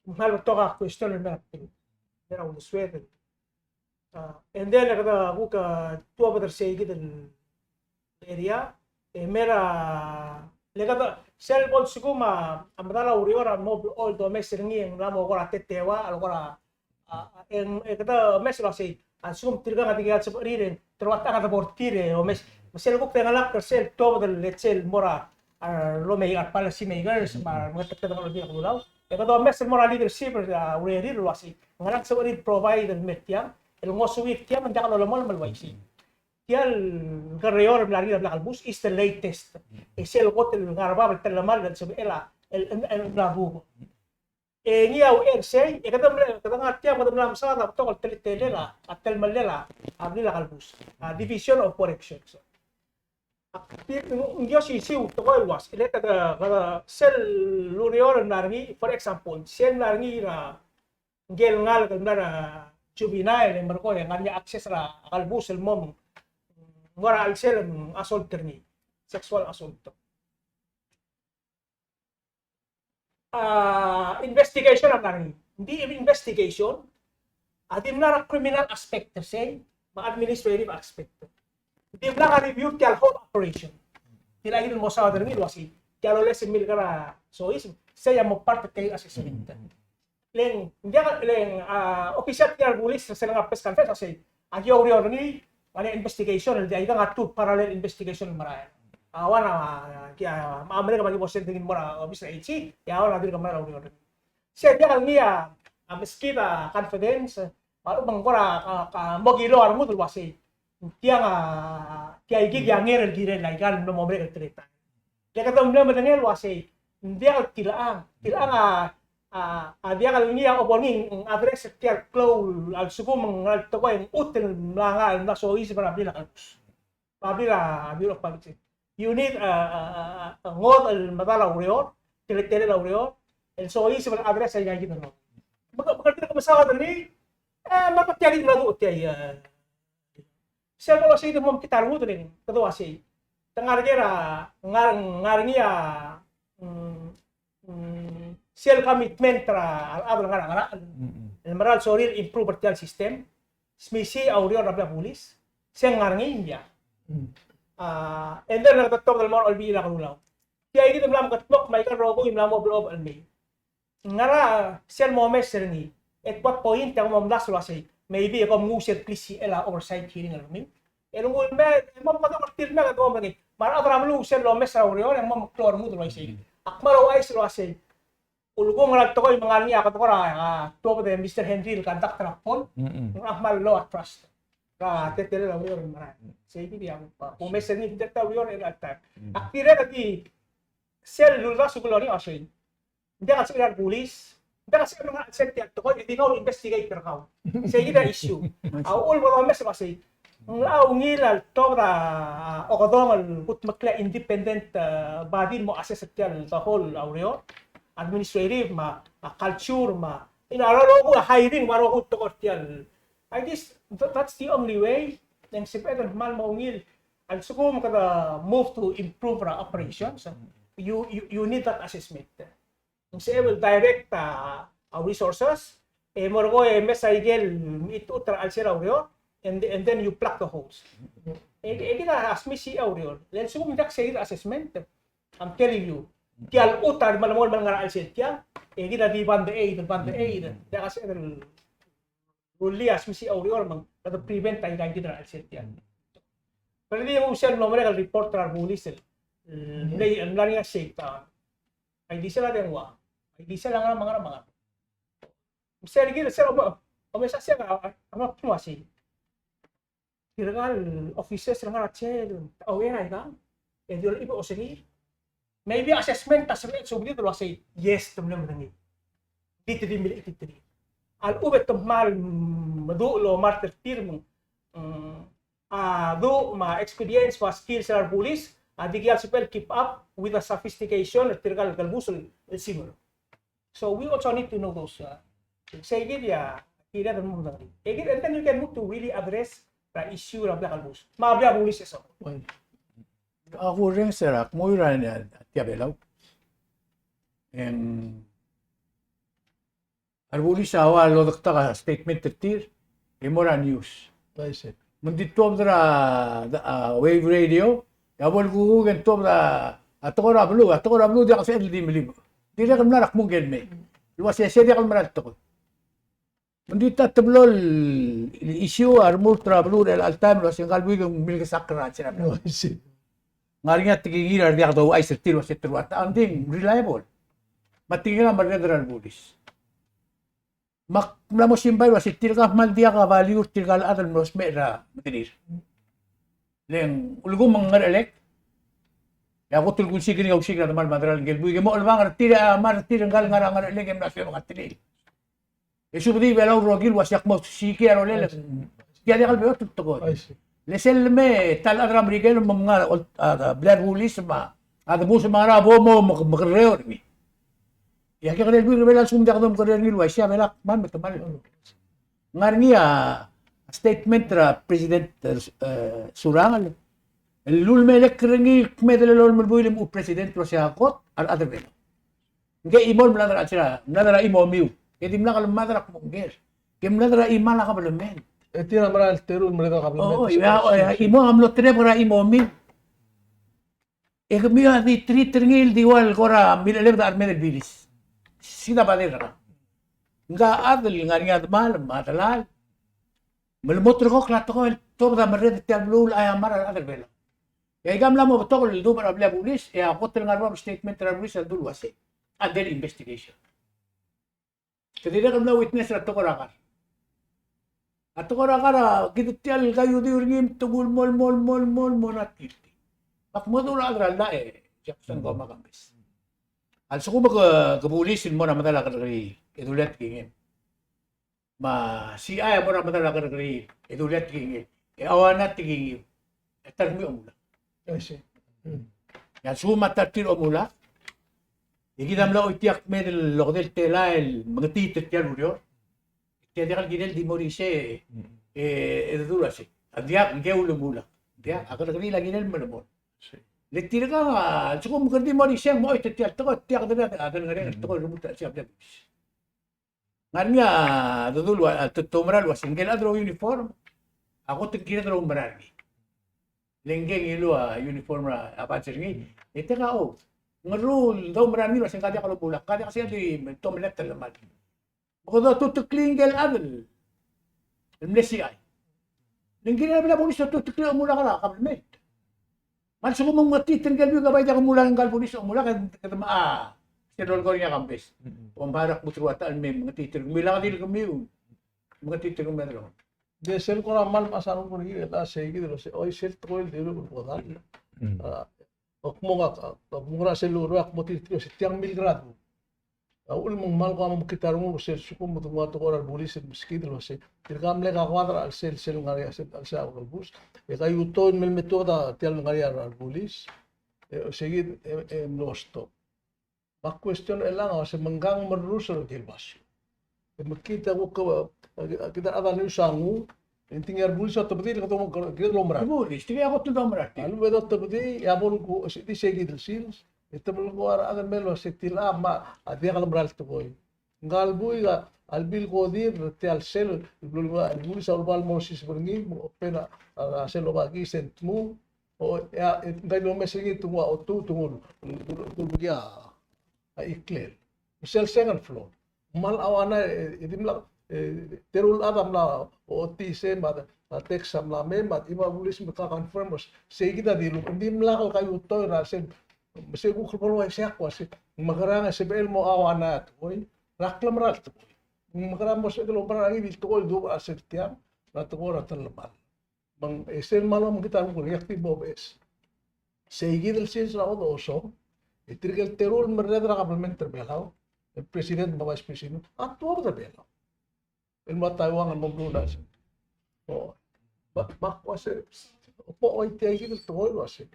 Ng kmal betok a question el mera, mera uldesued. A, and then, e kede kuk, a, tuobed er seikid el area, e mera, le kede, sel bo lsekum a, a medal a ureor a mo blechoel domes er ngii e ng mla mo kora teteua, a le kora, a, e ng, e kede mes el uasei, a lsekum tirkang a di ngii a sebechir e te rua tang a debo er tir e omes. Me sel kuk dengelakl er sel tuobed el, let's say, el mo er a, a, lomei, a policy makers, me a remengeteked el ngar er a Olbiil er a Kelulau. E kede omes el mo er a leadership er a urerir el uasei, ngera ng sebechir el provide el me er tiang, el ngosuir tiang me ng diak lolemolem el uaisei. Tia el kerreor el mla er ngii er a blil a kelebus is the latest. E sel kot el ngar er a bab el telemall el sebechel a, el, el, el mla rubek. E ngii a uchei er sei, e kede mle, kede ngar tiang, kede mla mesaod a betok el teletelel a, a telemellel a, a blil a kelebus. A Division of Corrections. Ak di, ng di osisiu tekoi el uasei, e le kede, kede sel ureor el mla er ngii, for example, sel mla er ngii er a, ngike el ngalek el mla er a juvenile, e merekong e ng ngar er ngii a access er a kelebus el mo, mo er a chelsel el assault er ngii, sexual assault. A, investigation a mla er ngii. Ng di investigation a di mla er a criminal aspect er sei, me a administrative aspect. Ng di mla er a review tia el whole operation. Tia el kid el mo saod er ngii el uasei, tia el oles el milekar a soiseb, sei a mo part er tia el assessment. Le ng, ng diak, le ng, a, official tia el bulis, sel ngar er a press conference a sei, a ki oureor er ngii, ngar er ngii a investigation, el di aikang a two parallel investigation el merael. A one a, a, ki, a, a merek me a ki bo send er ngii el mo er a obis er a AG, e a one a dirk merael a ureor er ngii. Sei a diak el ngii a, a meskid a confidence, me a lechub e ng kora, a, a, mo kilou a rengud el uasei. Tiang a, tia ikid a nger el kirel aikal mlo mo merek el teletael. Le kede mle medengei el uasei, ng diak el tilechang, tilechang a, a, a diak el ngii a obo er ngii ng address er tia el klou a lsekum ng ngera el tekoi e ng chutem el mla, mla soiseb er a blil a kelebus. A blil a, a Bureau of Public Safety. You need a, a, a, a ngodech el medal a ureor, teletelel a ureor, el soiseb el address aika ikid el ngodech. Me ke, me ke dirk mesaod er ngii, e, me ke tia ikid el mla duch tia, e, sel bo losei di mo mekngit a rengud el, kede uasei. Te ngar er ngii a, ngar, ngar er ngii a, mm, mm, sel commitment er a, a rechad el ngar er a ngerachel el mera el sorir el improve er tia el system. Smisichii a ureor er a blil a bulis, se ng ngar er ngii, ng diak. A, and then, e kede tobed el mo er a Olbiil er a Kelulau. Tia ikid el mla mekedmokl me aika el rokui el mla mo blechoel el mei. Ngera sel momes er ngii, at what point e ng mo mdasu el uasei, maybe e kom nguu sel klisichel a oversight hearing er kemiu. E rengul el mei, e mo mekedong er tir el mei, e kede mo medengei. Me a rechad er a beluu sel lomes er a ureor, e ng mo meklou a rengud el uaisei. Ak kmal ouchais el uasei, ulekong er a tekoi me ng ngar er ngii a kede kora, a, tuobed e Mister Henry el conduct er a poll, ng kmal low a trust er a teletelel a ureor el merael. Sei kid a, a, momes er ngii, dirk ta ureor er a time. Ak dirrek el di, sel luldasu el kmo er ngii a uasei, ng diak el sebechir a rebulis, ng diak el sebechir a rengar er a chelsel tia el tekoi, e di kau el investigate er kau. Sei kid a issue. A uchul me bo domes el uasei, ng locha ungil a letobed a, a, okedong el kudmeklii a independent, a, body el mo assess er tia el, the whole a ureor, administrative me a, a culture me a, you know, a rokui a hiring me a rokui el tekoi er tia el. I guess that, that's the only way. E ng sebeched el kmal mo ungil. A lsekum kede move to improve er a operations, you, you, you need that assessment. Ng sebechel el direct a, a resources, e merekong e mes a ikel mechitechut er a chelsel a ureor, and, and then you plug the holes. E, e kid a smisichii a ureor. Le a lsekum ng diak sei kid el assessment, I'm telling you, tia el chutem el melemolem el ngar er a chelsel tiang, e kid a di band-aid, band-aid. Diak a sebeched el rullii a smisichii a ureor me ng kede prevent aika ikid er a chelsel tiang. Pero di nguu sel mlo merek el report er a rebulis el, el mle, el mla er ngii a shakedown. A ildisel a dengua. A ildisel a ngerang me a ngerang me a ngerang. Me sel kid, sel omes, omes a sei a, a, a, a, a, sei. Tirka el officers el ngar er a jail, a uchei er aikang, e di olechib e osengir. Maybe assessment a sebechel el subedid el uasei, yes, te mle medengei. Di te di mle ititerir. A lechub e te kmal, mm, meduch el omart er tir me ng, mm, a duch me a experience me a skills er a rebulis, a di kiei el sebechel keep up with the sophistication er tirka el kelebus el, el similar. So we also need to know those, uh, sei kid a kired el mo medengei. E kid, and then we can move to really address the issue er a blil a kelebus me a blil a bulis e so. Well, a kureng se er a kmo er a tia Belau. Em, a rebulis a ua lodektak a statement er tir, e mo er a news. I see. Me ng di tuobed er a, a wave radio, e a bo el kuk e ng tuobed a, a tekoi er a beluu, a tekoi er a beluu diak el sebeched el di melib. Dirrek el mla er a kmo ngike el mei. El uase sei diak el mera el tekoi. Me ng di ta teblo el issue a remurt er a beluu er chelecha el taem el uase ngka el buik e ng milkesakl er a chelsel a beluu. I see. Ng ngar er ngii a tekingir a re diak douchais er tir el uase te rua ta, ng di ng reliable. Me a tekingir a merreder er a rebulis. Me ak mla mo simbai el uase tirka a kmal diak a value er tirka el chad el mlo smecher er a mederir. Le ng ulekum ng ngerechelek, e a kot el kulsiik er ngii a ulsiik er a demal me a deral ngike el buik e mo chelebangel er tir, a mera er tir ngka el ngar er a ngerechelek e mla suebek a telil. E subedii Belau el rokir el uase ak mo siik a rolel. Tia diak el beot el tekoi. I see. Le sel leme ta el chad er a Merikel me ng ngar er a, a, blil a rebulis me a, a debus me a ngar er a bo mo, me, mekerreu er ngii. E a kekerei el buik er a Belau a lsekum ng diak domekerreu er ngii el uaisei a Belau a kmal metemall. Ng ngar er ngii a statement er a President, e, Surangel el ulemelekoi er ngii el kmedel el olem el buil e mo president el uase a kot a rechad er a Belau. Ngke chimo el mlad er a chelsel a, mlad er a chimo el miu. E dimlak el mad er a kmo ngke. Ke mlad er a chimal a kabelment. E tir a mera el teru el merreder er a kabelment. O, o, ia, o, ia, chimo a mlo terebek er a chimo el miu. E kemiu a di treat er ngii el di ua el kora milechelebed a cheremed el bilis. Sei kid a bader er kau. Ngka a chad el ngar er ngii a demal me a delal me le mo ulterekokl a tekoi el tuobed a merreder er tia el beluu el aiamar a rechad er a Belau. E aika a mla mo betok el dubech er a blil a bulis, e a kot el ngar er a statement er a bulis a dul uase under investigation. Ke dirrek el mla witness er a tekoi er a kar. A tekoi er a kar a kid tia el kaiudiu er ngii me te kuk mo, mo, mo, mo, mo not guilty. Me ak mo dul a chad er a llach e Jackson Koumak Kambes. A lsekum ke, ke bulis el mo er a medal a kerrekeriil e dulii a tekingem. Me a C I a mo er a medal a kerrekeriil e dulii a tekingem. E a uaisei a tekingem. E ta er kemiu a omulak. I see. Hmm. E a lsekum a ta er tir a omulak, e kid a mla choitii a kmeed el okedei el telael el mengetiit er tia el ureor. Tia diak el kirel di mo er isei, e, e dul uasei. A diak, ngke ulemulak. Diak, a kerrekeriil a kirel melemolem. Le tirka a lsekum kede di mo er isei e ng mo choit er tia el tekoi, tia kede a, a dengerenger el tekoi el remurt er a chelsel a blil a bulis. Ngar er ngii a, a, dedul ua, a, te, te oumera el uasei ngike el chad el uniform a kot el kired el oumera er ngii. Le ngke ngiluu a uniform er a badge er ngii. E te ka, o, ng erung el doumera er ngii el uasei ngka diak lomulak, ngka diak sel di, te omelet el mal. Me kede otuteklii ngike el chad el mle C I. Le ng kirel a blil a bulis a otuteklii el omulak er a kabelment. Me a lsekum ng mengetiit er ngike el buik a bai diak lomulak, ngka el bulis a omulak, e kede mo, a, sel lolekoi er ngii a Kambes. Mm. Omharau el kmo te rua ta el mei mengetiit er kemiu, lak di le kemiu mengetiit er kemiu el. Ng di sel kora mal mechas a renguk er ngii el a sei kid el uasei, oi, sel tekoi el dilu el bo dal. Mm. A, Ak mo ngak, ak mo ngera sel lurua, ak mo tir tir, se tiang mil grad. A uchul me ng mal ko a mo mekngit a rengul sel lsekum me te nguu a tekoi er a rebulis el meskid el uasei tirka mle kakoad er a chelsel sel ngar er ngii a sel, sel a kelebus. E kaiuetou el mei el me tuobed a tia el ngar er ngii a rebulis. E, se kid, e, e mlo stop. Me a question er chelechang a uasei me ng kang merrus er tia el basio. E mekngit a kuk, e, kid a rechad a news a nguu, e ng di ngii a rebulis a otebedii, e kede mo, kede mo oumera. Rebulis, tirke a kot el doumera er tir. A lechub e de otebedii, e a bo el kuk, se di sei kid el sils, e te melekoi a rechad el mei el uasei tia el chad me a diak lemera el tekoi. Ngka el buik a, a lebil kodir er tia el sel, el blo, el bulis a uleba el mo siseb er ngii, mo open a, a sel oba kiis e ng tmuu, O, e a, e, ngka el omes er ngii te nguu a otuu, te nguu, te nguu, te nguu a, a iklel. Me sel second floor. Mal auanai, e, e dimlak, e, teru el chad a mla ochotii sei me a, a text a mla mei me a, e a bulis me ka confirm, sei kid a dilu, ng dimlak el kaiuetou er a sel, me sei kuk el bo el uaisei a kmo sei, mekerang e sebechel mo auanai a tekoi er a klemera el tekoi. Mekerang mo sebechel el oumera er ngii di el tekoi el dubech er a sel tiang, er a tekoi er a telemall. Me ng, e sel mal omekngit a renguk er ngii a kdi mo beches. Sei kid el sils er a odesongel, e tirke el teru el merreder er a kabelment er a Belau, el president me a vice president, a tuobed er a Belau. El mo er a Taiwan el mo meruul a sel. O, me ak, me ak uase, bo choitii a kid el tekoi el uase.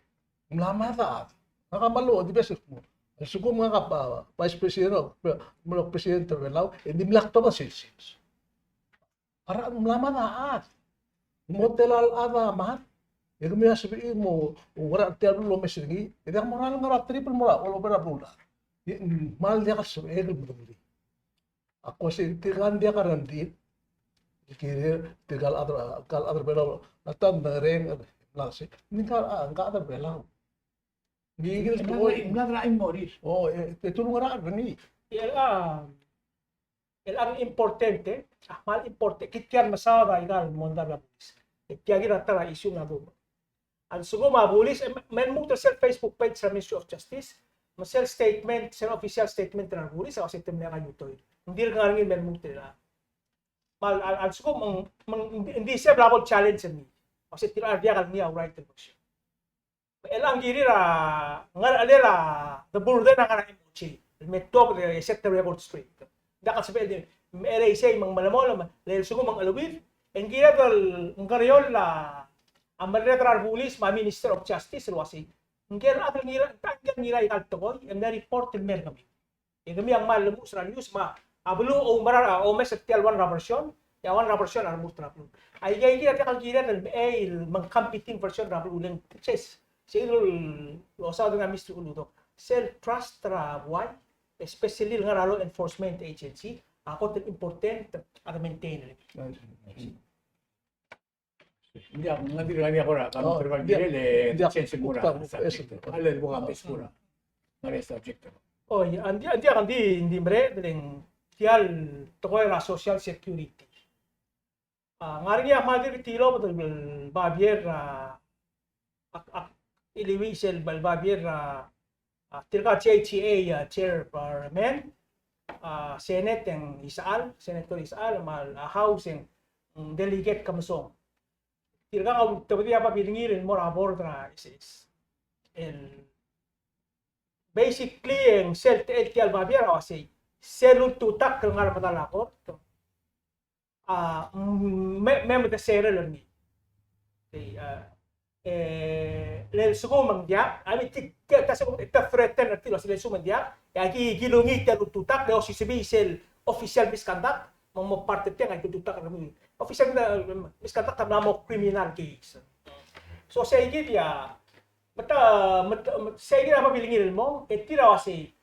Ng mla mad a chad. Ngak a mlo di best mo. A lsekum ngak a, a, vice president, a, mlo president er a Belau, e ng dimlak tobed a sils. A rechad, ng mla mad a chad. Ng mo tela el chad a mad, e kemiu a sebechir el mo, mo ngar er tia el beluu el omes er ngii, e diak mo er a ngar er a triple, mo er a all over a beluu. E ng kmal diak el sebechek el medengelii. Ak uaisei, tirka ng diak a rengrir, el kirir, tirka el chad er a, tirka el chad er a Belau, a ta ng mereng, el mla se, ng diak a, a, ng diak a chad er a Belau. Ng di, ng di, ng mla er a, ng mla er a morir. O, e, e te ulngerachel er ngii. E a, el ang important, a kmal important, kid tia el mesaod a ikal mondai er a bulis. E tia kid a ta er a issue el nguu. A lsekum a bulis, e, me lmuut er sel Facebook page er a Ministry of Justice, me sel statement, sel official statement er a bulis, a uase te mle ngar er a udoud. Ng dirk ngar er ngii el me lmuut er a. Me a, a, a lsekum, me ng, me ng, ng di se el bo el challenge er ngii. A uase tirka a diak el ngii a right el version. El ang kirir a ngar er a, the burden a ngar er a M O J. El me tuobed e set the record straight. Diak el sebechel di, me er isei me ng melemolem, le lsekum me ng cheleuid, e ng kired el ngkeriol a, a merreder er a rebulis me a Minister of Justice el uasei, ngike el chad el ngira, ngike el ngira ikal tekoi, e mle report el mer kemiu. E kemiu a kmal lemuchel er a news me a beluu a oumera, a omes er tia el one er a version, e a one er a version a remurt er a beluu. Aika kid a diak el kired el mechei el me ng competing version er a beluu, le ng ses. Sei el losaod er ngii a Mister Uludong. Sel trust er a buai, especially el ngar er a law enforcement agency, a kot el important a de maintain er ngii. Ng diak, ng dirk ngar er ngii a kora, kau, ng dirk ngar er ngii a kora, ng dirk ngar er ngii a kora. Oi, ng diak, ng diak, ng di, ng di mereched el ng tia el tekoi er a Social Security. A, ngar er ngii a kmal dirk tilobed el babier, a, ak, ak, iliuii sel babier, a, a, tirka J G A, a, chairperson, a, Senate e ng Isechal, Senator Isechal, me a, a, House e ng, mm, Delegate Kemesong. Tirka a ultebedii a babilngir el mo er a board er a S S. El, basically, e ng sel techel tia el babier a uasei, sel ultutakl el ngar er a medal a kort a, mm, me, me, me de settle er ngii. Okay, a, e, le lsekum ng diak, I mean, ti, ti, ta se, ta threaten er tir, le lsekum ng diak, e aki, aki lungil tia el ultutakl, le osisebii sel official misconduct, me ng mo part er tiang, aki ultutakl er ngii. Official, e, misconduct a mla mo criminal case. So, sei kid a, Me te, me te, me te, sei kid a babilngir el mong, e tir a uasei.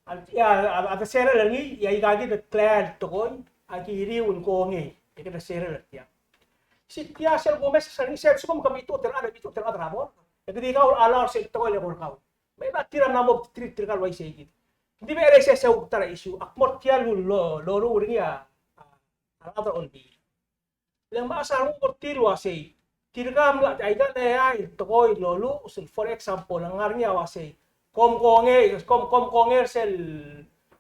A, a, a, a de settle er ngii, e aika kid el klou el tekoi, a kiriu el kongei, e kede settle er tiang. Se tia sel kumes er ngii, sel lsekum ke mechitechut el chad, mechitechut el chad er a board. E kede kau a allow er sel tekoi el eko er kau. Me a tir a mla mo treat tirka el uaisei kid. Ng di me er sei se kuk ta er a issue, ak mo er tia el lo, lo, loruul er ngii a, a, a rechad er a Olbiil. Le ng mechas a renguk er tir el uasei, tirka mla, aika el, aika el tekoi el loluches, for example, ng ngar er ngii a uasei, kom kongei, kom, kom kongei er sel,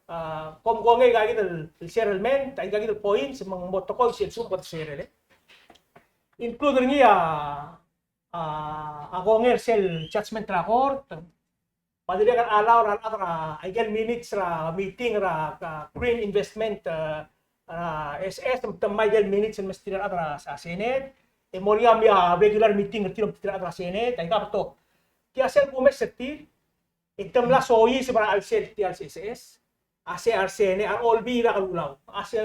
a, kom kongei aika kid el, el settlement, aika kid el points, me ng mo tekoi sel lsekum kede settle, e. Include er ngii a, a, a kongei er sel judgment er a court, me a dirrek el allow er a rechad er a, aike el minutes er a meeting er a, a, Green Investment, a, er a S S, me te mei aike el minutes el mesterir a rechad er a, a Senate, e mo er ngii a regular meeting er tir el mesterir a rechad er a Senate, aika betok. Tia sel kumes er tir, e te mla soiseb er a chelsel tia el S S, a se a re Senate, a re Olbiil a kelulau. A se,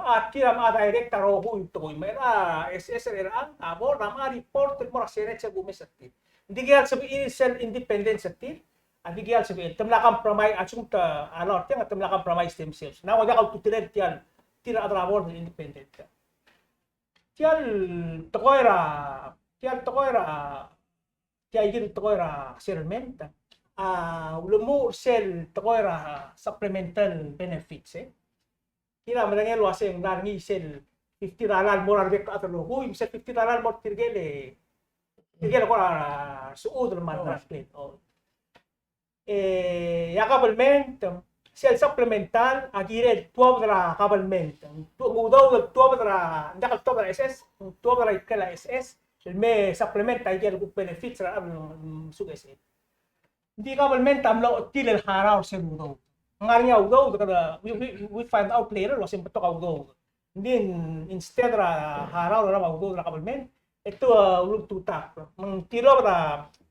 a tir a mla direct a rokui el tekoi. Me a S S er chelechang, a board a mla report el mo er a Senate sel kumes er tir. Ng dikea el sebechir sel independence er tir, a dikea el sebechir. Te mla compromise, a lsekum te, a lsekum tiang, te mla compromise themselves. Ng ua diak a ultutelel tia el, tir a rechad er a board el independent. Tia el tekoi er a, tia el tekoi er a, tia ikid el tekoi er a settlement, a, ulemuchel er sel tekoi er a supplemental benefits, e. Kid a medengei el uasei ng ngar er ngii sel fifty dollar el mo er a rebek el chad el rokui, me sel fifty dollar el mo er tirke el, tirke el kora sechudel me a transplant. O. E, a government, sel supplemental, a kirel tuobed er a government. Tu-, ng udoud el tuobed er a, ng diak el tuobed er a S S, ng tuobed er a ikrel a S S, el me supplement a ikel kuk benefits er a, mm, suk S S. Ng di government a mlo chetil el harau er sel udoud. Ng ngar er ngii a udoud, kede, we, we, we find out later, el uasei ng betok a udoud. Ng di instead er a harau er a udoud er a government, e te, uh, ultutakl. Me ng tilobed a,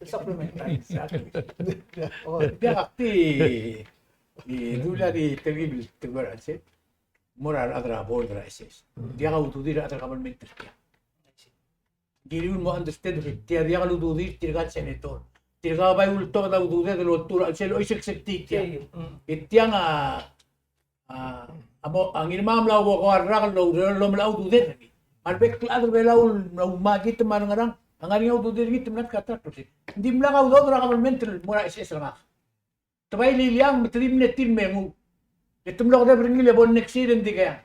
el supplement. Exactly. O, diak a kti, e, dula di telkib el, telkib el chelsel. Mo er a rechad er a board er a S S. Diak a ududir a rechad er a government er tia. Kiriu el mo understand er tia, diak a ududir tirka el senator. Tirka a bai ultobed a ududed el oltuu er a chelsel, oiseksek tia. E tiang a, a, a mo, a Ngirmang a mla ua ko a rak el oureor el omelai a ududed er ngii. Me a rebek el chad er a Belau el mla umakit me a rengerang, a ngar er ngii a ududed er ngii te mla kata el process. Ng dimlak a udoud er a government el mo er a S S er ngak. Te bai liliang me te di mle tir me nguu. E te mlo kedeb er ngii el bo next year e ng dikeang.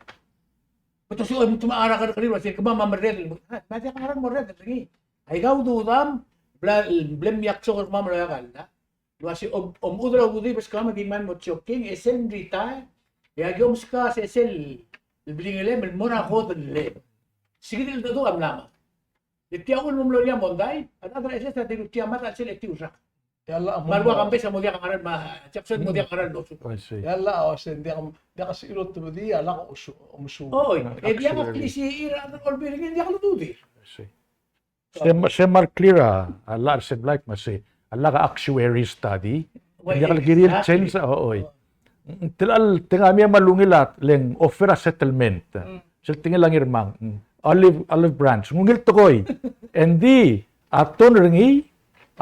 Betok a soam te mla er a kerrekeriil el uasei kemam a merreder. Me a diak a ngerang el merreder er ngii. Aika ududam, bla, bla mle iaksok er kemam el oeak a llach. El uasei om, om chudel a ududib e se kemam a di mle mo joking, e sel retire. E aki omeskau a sesei el blingelem el mo er a kodellem. Sei kid el dedu a mla mad. E tia uchul me ng mlo er ngii a mondai, a rechad er a S S a dilu tia mad a chelsel e tiu el rak. Me a rua kambes a mo diak a ngerang, me a Jackson mo diak a ngerang el losuk. I see. E a llach a uasei ng diak, diak a sebechir el otobedii a lak osu, omesuub. Oi, e diak a klisichir a rechad er a Olbiil er ngii, ng diak lududir. I see. Se, se mle clear a, a llach er sel blank me sei. A lak a actuary study. Ng diak el kirir el change, o, oi. Ng telechal tengamii a mle ungil a le ng offer a settlement. Sel tekingel a Ngirmang. Olive, olive branch. Ng ungil tekoi. Engdi a tone er ngii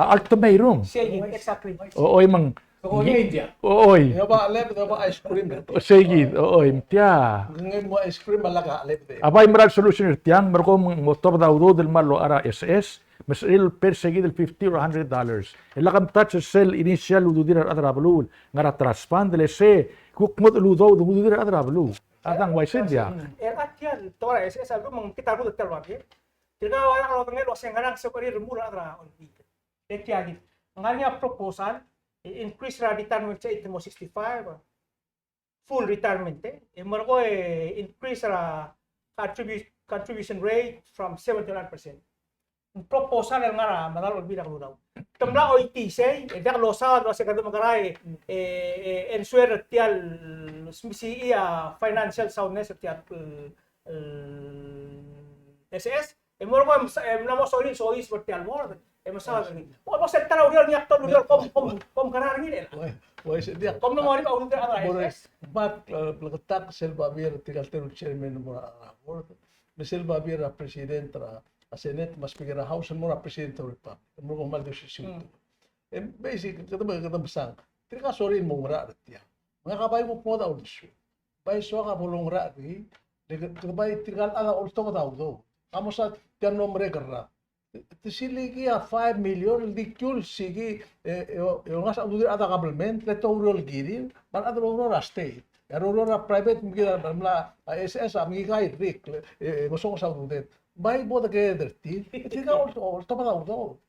a alta me a irung. Sei, exactly. O, oi, me ng. Oi. Io, ba, leb, io, ba, ice cream. Sei kid, o, oi, tia. Ng mo ice cream a lak a leb. A bai mera el solution er tiang, me a rekmo ng mo tobed a udoud el mle loia er a S S, me sebechir el pay er sei kid el fifty or a hundred dollars. E lak a touch er sel initial ududir a rechad er a beluu el ngar er a trust fund, le sei, kuk mo el udoud, ududir a rechad er a beluu. A dang uaisei ng diak. E a tia el tekoi er a S S a lmuut me ng kid a rudel tia el babier. Tirka a lak lodengei el uasei ngerang sebechir el remuul a rechad er a Olbiil. E tia kid. Ng ngar er ngii a proposal, e increase er a retirement age el mo sixty-five, full retirement, e. E merekong e increase er a contribu-, contribution rate from seven to nine percent. Ng proposal el ngar er a medal a Olbiil er a Kelulau. Te mla oitii sei, e diak losaod el uasei kede mekerang e, e, e ensure er tia el smisichii a financial soundness er tia el, el S S. E merekong e msa-, e mla mo sorir el soiseb er tia el board. E mesaod er ngii. Bo, bo sel ta er a ureor, ngii a ta el ureor, kom, kom, kom kora er ngii el. Oi, oi, se diak. Kom mlo mo er a ureor a S S. Bai, e, bleketakl sel babier er tirka el teru el chairman el mo er a board. Me sel babier er a president er a Senate, me a speaker er a House, el mo er a president er a Republic. El mo er a kmal di osisiu. E basic, kede me, kede mesang. Tirka a sorir el mo oungerachel er tiang. Me ngak a bai kuk mo er a uldesuel. Bai soak a bo loungerachel er ngii, le kede bai tirka el chad a oltobed a udoud. Ka mo sa tia el mlo merek er a Te silikii a five million el di kiu el sikii, e, e, e, olngasech a ududir a rechad er a government, le te oureor el kirir, me a rechad el oureor er a state. E a oureor er a private, me kid a mla, a S S a mekngit a rirek, e, e, ngesonges a ududed. Bai bo deked er tir, e tirka a ol-, oltobed a udoud.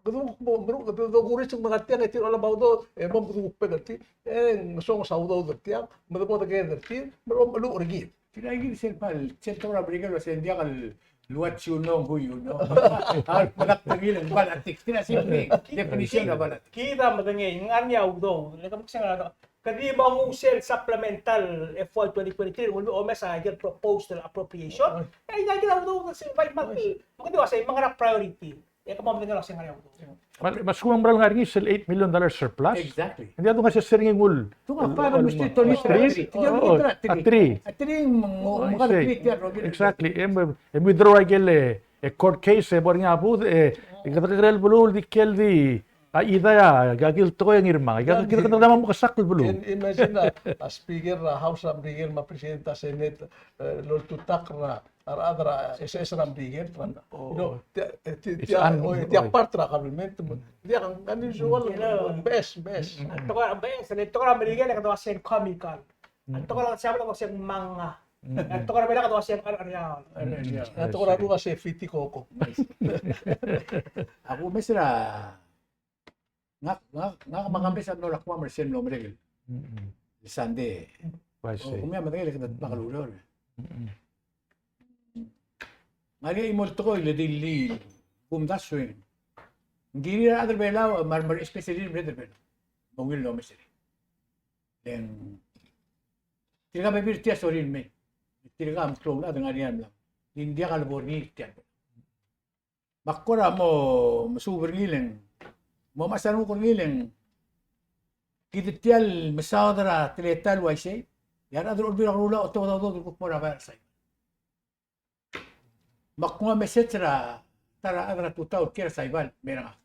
Kede kuk mo, meruul, kede kuk ourisech me ngar tiang e tir a olab a udoud, e mo kede kuk bek er tir, e ngesonges a udoud er tiang, me de bo deked er tir, me de bo meluchel er kid. Tia kid sel bal, sel tekoi er a Merikel el uasei ng diak el what you know, who you know. A, medak tengil el balatics. Tia sel definition er a balatics. Kid a medengei, ng ngar er ngii a udoud, le kemam a Ke di mo nguu sel supplemental F Y twenty twenty-three, ng ulemes a ikel proposed appropriation. E, ikel, ikel a udoud el sel bai me, me kede ua sei, me ng ngar er a priority. E ke mo medengei el ua sei ng ngar er a udoud. Me a lsekum ng mera el ngar er ngii sel eight million dollar surplus. Exactly. Ng diak a donguu a sesei er ngii el nguu. Tung a five el mesterir, three, three. Oh, a three. A three, me ng, me ng ngar er a three tia el rokir. Exactly. E, e withdraw a ikel, e, e court case, e bo er ngii a budech, e, e kede kekerei el beluu el di ikel di a, idea, a, ikakid el tekoi a ngii er a mong. Ikakid el tekoi a ngii er a mong, mekesakl el beluu. Imagine a, a speaker er a House er a Merikel me a president er a Senate, e, loltutakl er a, a rechad er a S S er a Merikel, you know, tia, tia, tia, oi, tia part er a government, tia ng unusual, best, best. A tekoi er a, best, a tekoi er a Merikel, kede ua sei ng comical. A tekoi er a Siabal, kede ua sei ng manga. A tekoi er a Belau, kede ua sei ng er, er, er, a tekoi er a Belau, kede ua sei fiti koko. Ak umes er a Ngak, ngak, ngak me a Kambes a mlo er a Guam er sel mlo merek el Sunday. Ua sei. O, kemiu a medengei el kede dmak el ureor. Ng ngar er ngii a chimo el tekoi el di, di kumdasu e ng kirir a rechad er a Belau, me a re, especially a rechad er a Belau, me ungil el omes er ngii. Le ng tirka a bebil er tia a sorir el mei. Tirka a meklou el chad el ngar er ngii a mla, ng di ng diak a lebo er ngii er tia el Belau. Me ak kora mo mesuub er ngii el ng, mo mechas a renguk er ngii el ng, kid tia el mesaod er a teletael el uaisei, e a rechad er a Olbiil er a Kelulau a otobed a udoud el kuk mo er a bai er a Saipan. Me ak nguu a message er a ta er a chad er a tutau el kiei er a Saipan, me er ngak.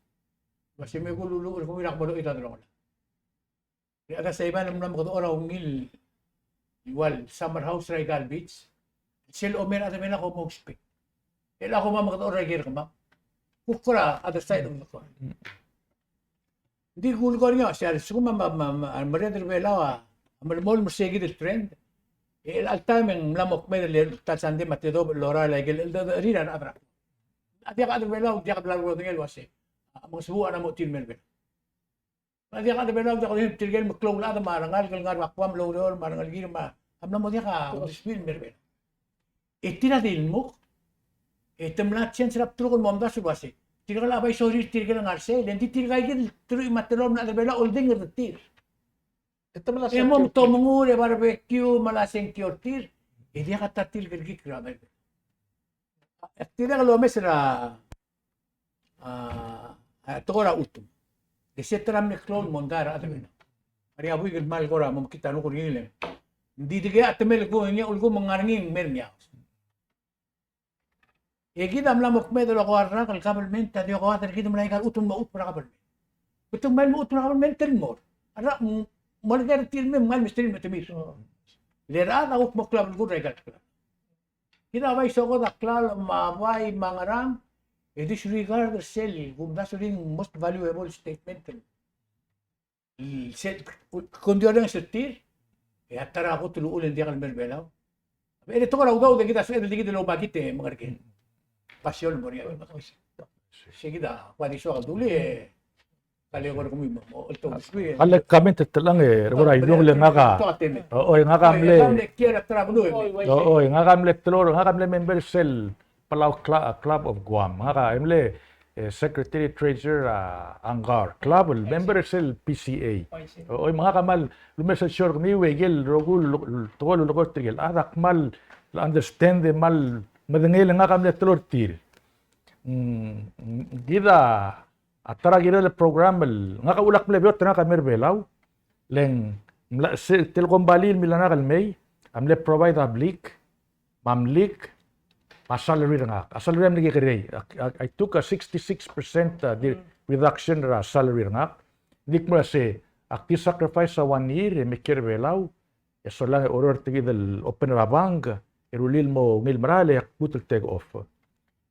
Uaisei me kululuuch er kemiu er a kmo loid a delongelau. E a chad er a Saipan a mla mekedechor a ungil el ua el summer house er aika el beach. Sel omer a chad er a Belau a ko mo expect. E a ko mo mekedechor er a ikel kemam. Kuk kora other side of the coin. Ng di kulekoi er ngii a uaisei, a lsekum a, a, a, a merreder er a Belau a melemolem er seikid el trend, e chelecha el taem e ng mla mo kmeed er a ta el Sunday me a tedobech el lorael a ikel cheldecheduch er a rechad er a, a diak a chad er a Belau, diak a bla lodengei el uaisei a mengesebuuch a mo er tir el mer a Belau. A diak a chad er a Belau, diak a tirke el meklou el chad me a rengalek el ngar er a Guam el oureor me a rengelekir me a mla mo diak a uldesuir el mer a Belau. E tir a di lmuk, e te mla change er a bdeluk el mo omdasu el uaisei, tirka a bai sorir tirke el ngar sei, le ng di tirka ikid el teruich me a telolem el chad er a Belau a oldingel er tir. E te mla, e mo mtomengur e barbecue me a la sengkio er tir, e diak a ta er tir el kerekikl er a Belau. Ak dirrek el omes er a, a, a tekoi er a chutem. E se ta er a mle klou el mondai er a chad er a Belau. Ngar er ngii a buik el kmal kora mo mekngit a renguk er ngii el ng di dikea a temel kung e ngii a ulekum ng ngar er ngii, ng mer ngii a E kid a mla mo kmeed el okoua el rak el government a di okoua er kid me aika el chutem el mo chutem er a government. Betok el mo chutem er a government el mo er a rak, mo er ker er tir el mei me ng mesterir el mo temir. Le rechad a kuk mo klou a belkul er aika el klalo. Kid a bai soak a klalo me a bai me a ngerang, e disregard er sel kumdasu el most valuable statement el sel, kuk di orrenges er tir, e a ta er a kot el uchul e ng diak el mer Belau. E le tekoi er a udoud e kid a sebeched el di kid el oba kid e mengerker. Basio el mo er ngii a. Se kid a kuk di soak el dulii e kale kora kemiu mo, mo, el to, a le comment el telechang e, er a kora idung le ngak a, o, o, ngak a mle, o, o, ngak a mle telor, ngak a mle member sel Palau Cla-, Club of Guam. Ngak a mle, e, Secretary Treasurer a, a ngkar club el member sel P C A. O, o, me ngak a kmal lumes el show er kemiu e ikel rokui el, el tekoi el lulekoi er tirke el chad a kmal understand e kmal medengei el ngak a mle telor er tir. Mm, mm, kid a, a ta er a kirel el program el ngak a uchul ak mle beot er ngak a mer Belau, le ng mla, se, tia el kombalii el mla er ngak el mei, a mle provide a blik, me a mlik, me a salary er ngak. A salary a mle kekerei. I, I, I took a sixty-six percent, uh, di-, reduction er a salary er ngak. Ng di kmo se, ak di sacrifice a one year e me kiei er Belau, e solang e oureor er tia kid el open er a bank, e rullii el mo ungil merael e ak lmuut el take off. Ng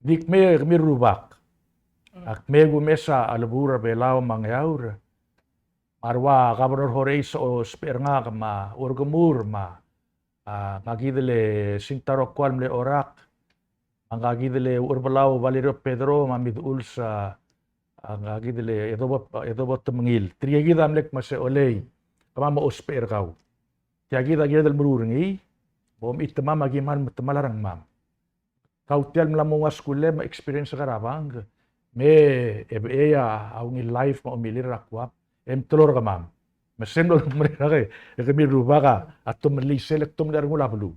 di kmo kemiu el rubak. Ak mei e kumes a chelebuul er a Belau me a Ngeaur. Me a rua Governor Horace a ousbech er ngak me a Ucherkemur me a, a, ngak kid el Sintaro Kual mle Orak. Me ngak kid el Ucherbelau Valerio Pedro me a Miduls a, a, ngak kid el Edobo, Edobo Temengil. Tirke kid a mle kmo se olei, kemam a ousbech er kau. Tia kid a kired el meruul er ngii, bo mchitmam a ki kmal metemall a rengmam. Kau tia el mla mo ua skuul me experience er a bank, me e bechei a ungil life me a omilir er a Guam, e mtelor kemam. Me sel mlo merek e kemiu el rubak a tomellii sel, e tomellii a rengul a beluu.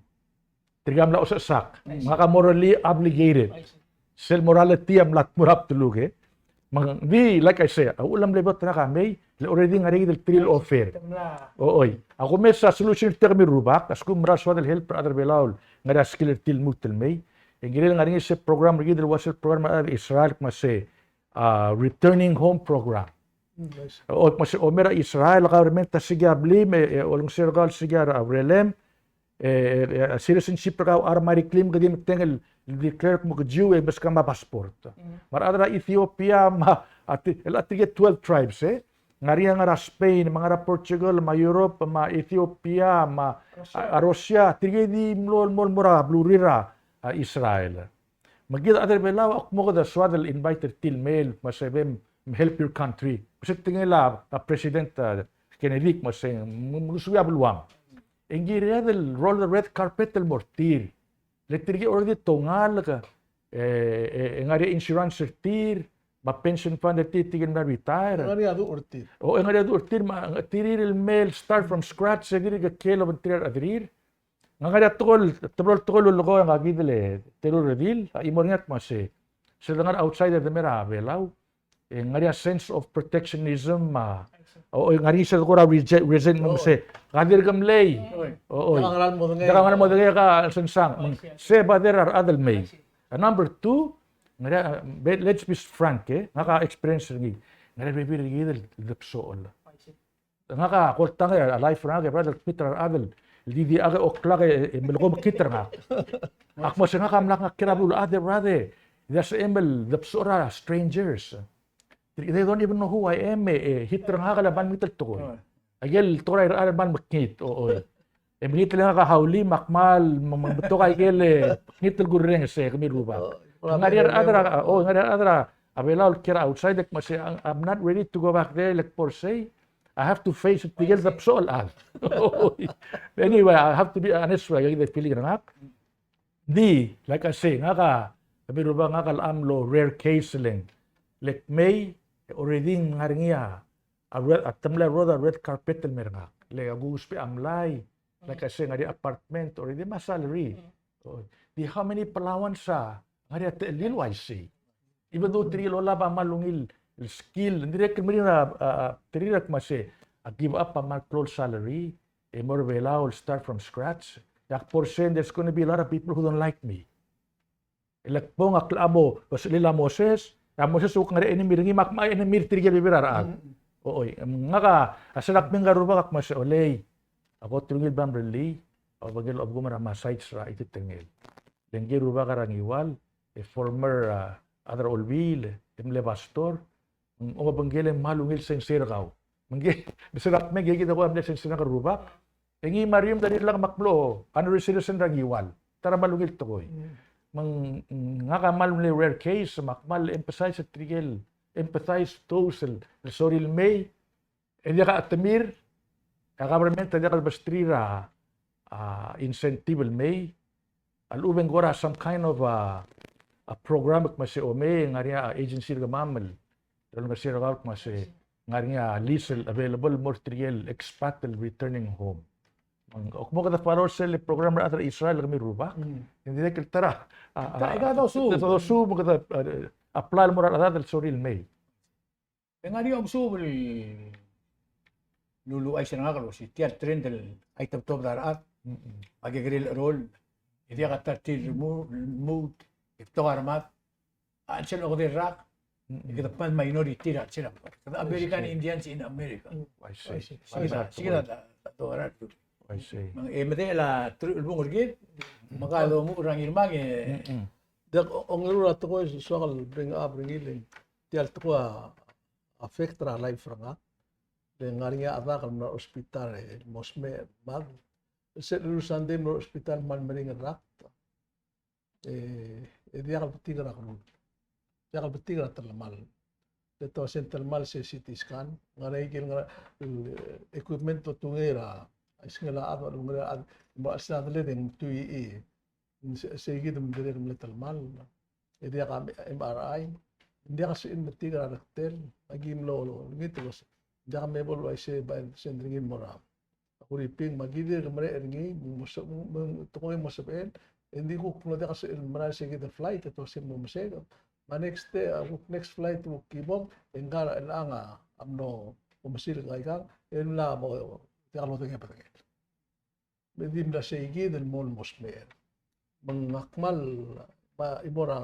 Tirka a mla osechesakl. Ngak a morally obligated. Sel morality a mla tmuu er a bdeluk e. Me ng di, like I say, a uchul a mle beot er ngak a mei, le already ngar er ngii a three el offer. Oi. A kumes a solution er tia kemiu el rubak, a lsekum ng mera el soad el help er a rechad er a Belau el ngar er ngii a skill er tir el lmuut el mei. E ng kirel ngar er ngii se program er kid el ua sel program er a Israel, me se, a, returning home program. O, me se, omer a Israel, a government a siik a blim, e, e, olengeseu er kau el siik a urerem, e, e, e, citizenship er kau a mla er a iklim, ke di metengel el declare el kmo ke Jew, e, beskau a passport. Me a rechad er a Ethiopia, me a, a ti-, el, a tirke twelve tribes, e. Ngar er ngii a ngar er a Spain, me a ngar er a Portugal, me a Europe, me a Ethiopia, me a, a, a Russia, tirke di mlo, mlo, mlo er a belurir a, a Israel. Me kid a rechad er a Belau, a kmo kede soad el invite er tir el mei el, me se bem, help your country. Me se tekingel a, a President, a, Kennedy, me se, me, me, suii a beluam. E ng kired el roll the red carpet el mo er tir. Le tirke already te oungalek, e, e, e ngar er ngii a insurance er tir, me a pension fund er tir, tirke el mla retire. Ngar er ngii a duch er tir. O, e ngar er ngii a duch er tir, me tir el mei el start from scratch, e dirk kiei el obengterir a rechederir. Ng ngar er ngii a tekoi el, teblo el tekoi el lulekoi a ngak kid el teru el redil, a chimo er ngii a kmo se, sel dengar er a outside e de mei er a Belau, e ng ngar er ngii a sense of protectionism, a, o, o, ng ngar er ngii sel kora rese-, resentment me se, ka dirk mlei. O, o. Diak a ngera el modengei. Diak a ngera el modengei, ka el sensang. Se bother er a rechad el mei. A number two, ng ngar er ngii a, be-, let's be frank, e, ngak a experience er ngii. Ng ngar er ngii a bebil er kid el debesechel. Ngak a kot el tang e a life er ngak e brother, kmit er a rechad el di diak a oklak e, e melekoi mekngit er ngak. Ak mo se ngak a mla ngak er a beluulechad e brother, e di a sebechem el debesechor a strangers. They don't even know who I am, e, e hit er ngak el kmal mekngit el tekoi. Aikel tekoi er a rechad el kmal mekngit, o, o. E mekngit el ngak a haulim, me ak kmal, me, me, betok aikel, e, mekngit el kurrenges e, kemiu el rubak. Ng ngar er ngii a rechad er a, o, ng ngar er ngii a rechad er a Belau el kiei er a outside, e kmo se, I'm, I'm not ready to go back there, like per se. I have to face it, tirke el debesechel el chad. Anyway, I have to be honest, e, the feeling er ngak. Di, like I say, ngak a, kemiu el rubak, ngak a mlo rare case el, le kmei, already ng ngar er ngii a, a red, a te mla roll a red carpet el mei er ngak. Le a kuusbech a mlai, like I say, ngar er ngii a apartment, already me a salary. O, di how many Palauans a ngar er ngii a techellir el uaisei. Even though tirke el olab a kmal ungil el skill, ng dirrek el meringel a, a, a, tirke el kmo se, a give up a kmal klou el salary, e mo er a Belau el start from scratch. E ak foresee there's gonna be a lot of people who don't like me. E le kbong a klechad el mo, bo sebechir a Moses, e a Moses a kuk ngar er a enemy er ngii me ak mo enemy er tirke el bebil er a rechad. O, oi, ngak a, a sel ak mengkar er a rubak ak mo se olei, a kot el ungil bla mrellii, a obengkel a obengkum er a message er a iteterngel. Le ngii a rubak er a Ngiwal, e former, a, chad er a Olbiil, e mle pastor, ng obengkel e kmal ungil sensei er kau. Me ngii, me sel ak mei e kid a ko a mle sensei er ngak el rubak. E ngii me a Rium, Daniel, ak mlo honorary citizen er a Ngiwal. Ta er a kmal ungil tekoi. Me ng, ngak a kmal mle rare case, me ak kmal emphasize er tirke el, emphasize those el, el sorir el mei, e diak a chetemir, e a government a diak el besterir a, a incentive el mei, a lechub e ng kora some kind of a, a program el kmo se omei, ng ngar er ngii a agency er kemam el, el olengeseu er kau el kmo se, ng ngar er ngii a lease el available el mo er tirke el expat el returning home. Me ng, o kmo kede follow er sel program er a rechad er a Israel kemiu el rubak. Ng dirrek el ta er a, a, a, ta, ta dosuub. Ta dosuub, me kede, a, apply el mo er a rechad el sorir el mei. E ng ngar er ngii a omesuub el luluuchais er ngak el uasei tia el trend el aitobtobed a rechad, me a kekerei el cheroll, e diak a ta er tir el remo-, removed, e betok a remad, a chelsel okedei el rak, e kede kmal minority er a chelsel a, kede American Indians in America. I see. Sei kid a, sei kid a, a, a, I see. E medechel a teruich el bung er kid, me ka domuchel er a Ngirmang e, diak, ongeru el tekoi el soak el bring up er ngii el, tia el tekoi a affect er a life er ngak. Le ngar er ngii a chad el mla er a hospital e mo smecher el mad. Sel lurus Sunday el mla er a hospital me ng meringel el rakt. E, e diak el betik er a kerul. Diak el betik er a telemall. Le te uasei ng telemall se C T scan. Ngar er ngii el ngar er a, e, equipment el otungii er a, isngel a chad, a lungerel a chad, me a chelsel a deled e ng tuichii. Ng se, sei kid me ng dirrek el mle telemall. E diak a M R I, ng diak a sebechir el metik er a rektel, aki mlo, lo, olengit el uasei. Ng diak me bo el uaisei, bai send er ngii el mo er a Huriping, me kid a ke merek er ngii, me ng mo se-, me ng tekoi mo sebechel, e ng di kuk mlo diak el merael se kid el flight, e te uasei mo mesaik. Me a next day, a kuk next flight, kuk kibong, e ngka er chelechang a mlo omesil er aikang, e ng mla mo diak lodengei a bedengel. Me di mla sei kid el mo, mo smecher. Me ng kmal, me a chimo er a,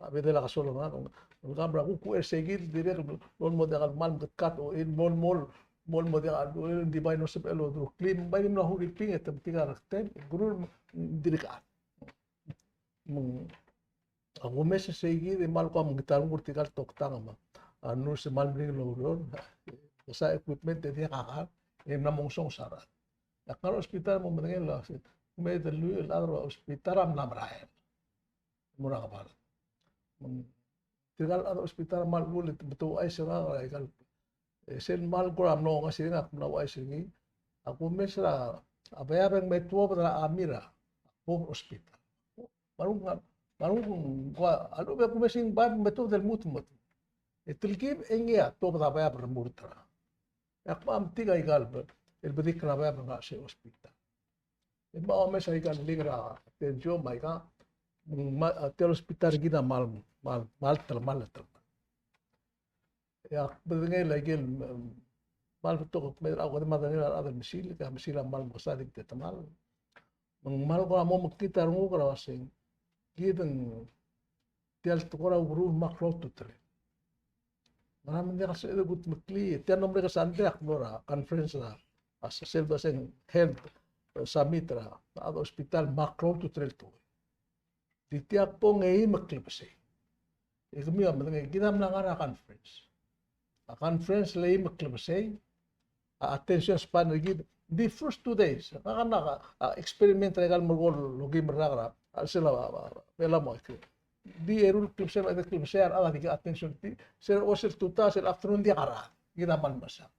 a bedel a kesol er ngak, ng kmal mera kuk uchei er sei kid, dirrek el mo diak el kmal meketkat, o el mo, mo, mo, mo diak el, o el di bai mlo sebechel el odureklii, me bai di mla Huriping, e te metik a rektel, e kuruul, dirrek a. Me ng A kumes er sei kid e kmal kuk mengkar er tirka el toktang me a nurse e kmal meringel el oureor, e sa equipment e diak a kar, e mla mo ngesonges a rechad. Ak ngar er a hospital me ng medengei el uasei, me te lluich el chad er a hospital a mla merael. Mo er a kebal. Me ng tirka el chad er a hospital a kmal uchul e te betok a chais er ngak er a ikal E sel kmal kora mlo ngesireng ak mla ouchais er ngii. A kumes er a, a babier e ng me tuobed er a chami er a bo hospital. Me a renguk, me a renguk, kua, a lechub e kumes e ng babier me tuobed el lmuut, lmuut. E telkib e ngii a tuobed a babier el remurt er a. E ak kmal metik a ikal, el bedik er a babier er a sei hospital. E me a omes a ikal link er a tension me a ika, me a tia el hospital er kid a kmal, kmal, kmal telemall, telemall. E ak medengei el aikel, em, kmal betok, me a kede medengei a rechad el mesil, ke mesil a kmal mekesai e te telemall. Me ng kmal kora mo mekngit a renguk er a uasei, kid ng tia el tekoi er a ukeruul me a klou a ultutelel. Ngera me ng diak el sebeched el kudmeklii, tia el mlo merek el sandei ak mlo er a conference er a, a sel baseng health, e, summit er a, a hospital me a klou a ultutelel el tekoi. Di tia kbong e eim el klebesei. E kemiu a medengei, kid a mla ngar er a conference. A conference el eim el klebesei, a attention span er kid, di first two days. Ngak a, a, a experiment er a ikal mo ko el okeim el rak er a, a sel a, a, a, Belau me a Di eru el klebesei, a klebesei a rechad a di attention er tir, sel osel tutau, sel afternoon diak a rechad, kid a kmal mesang.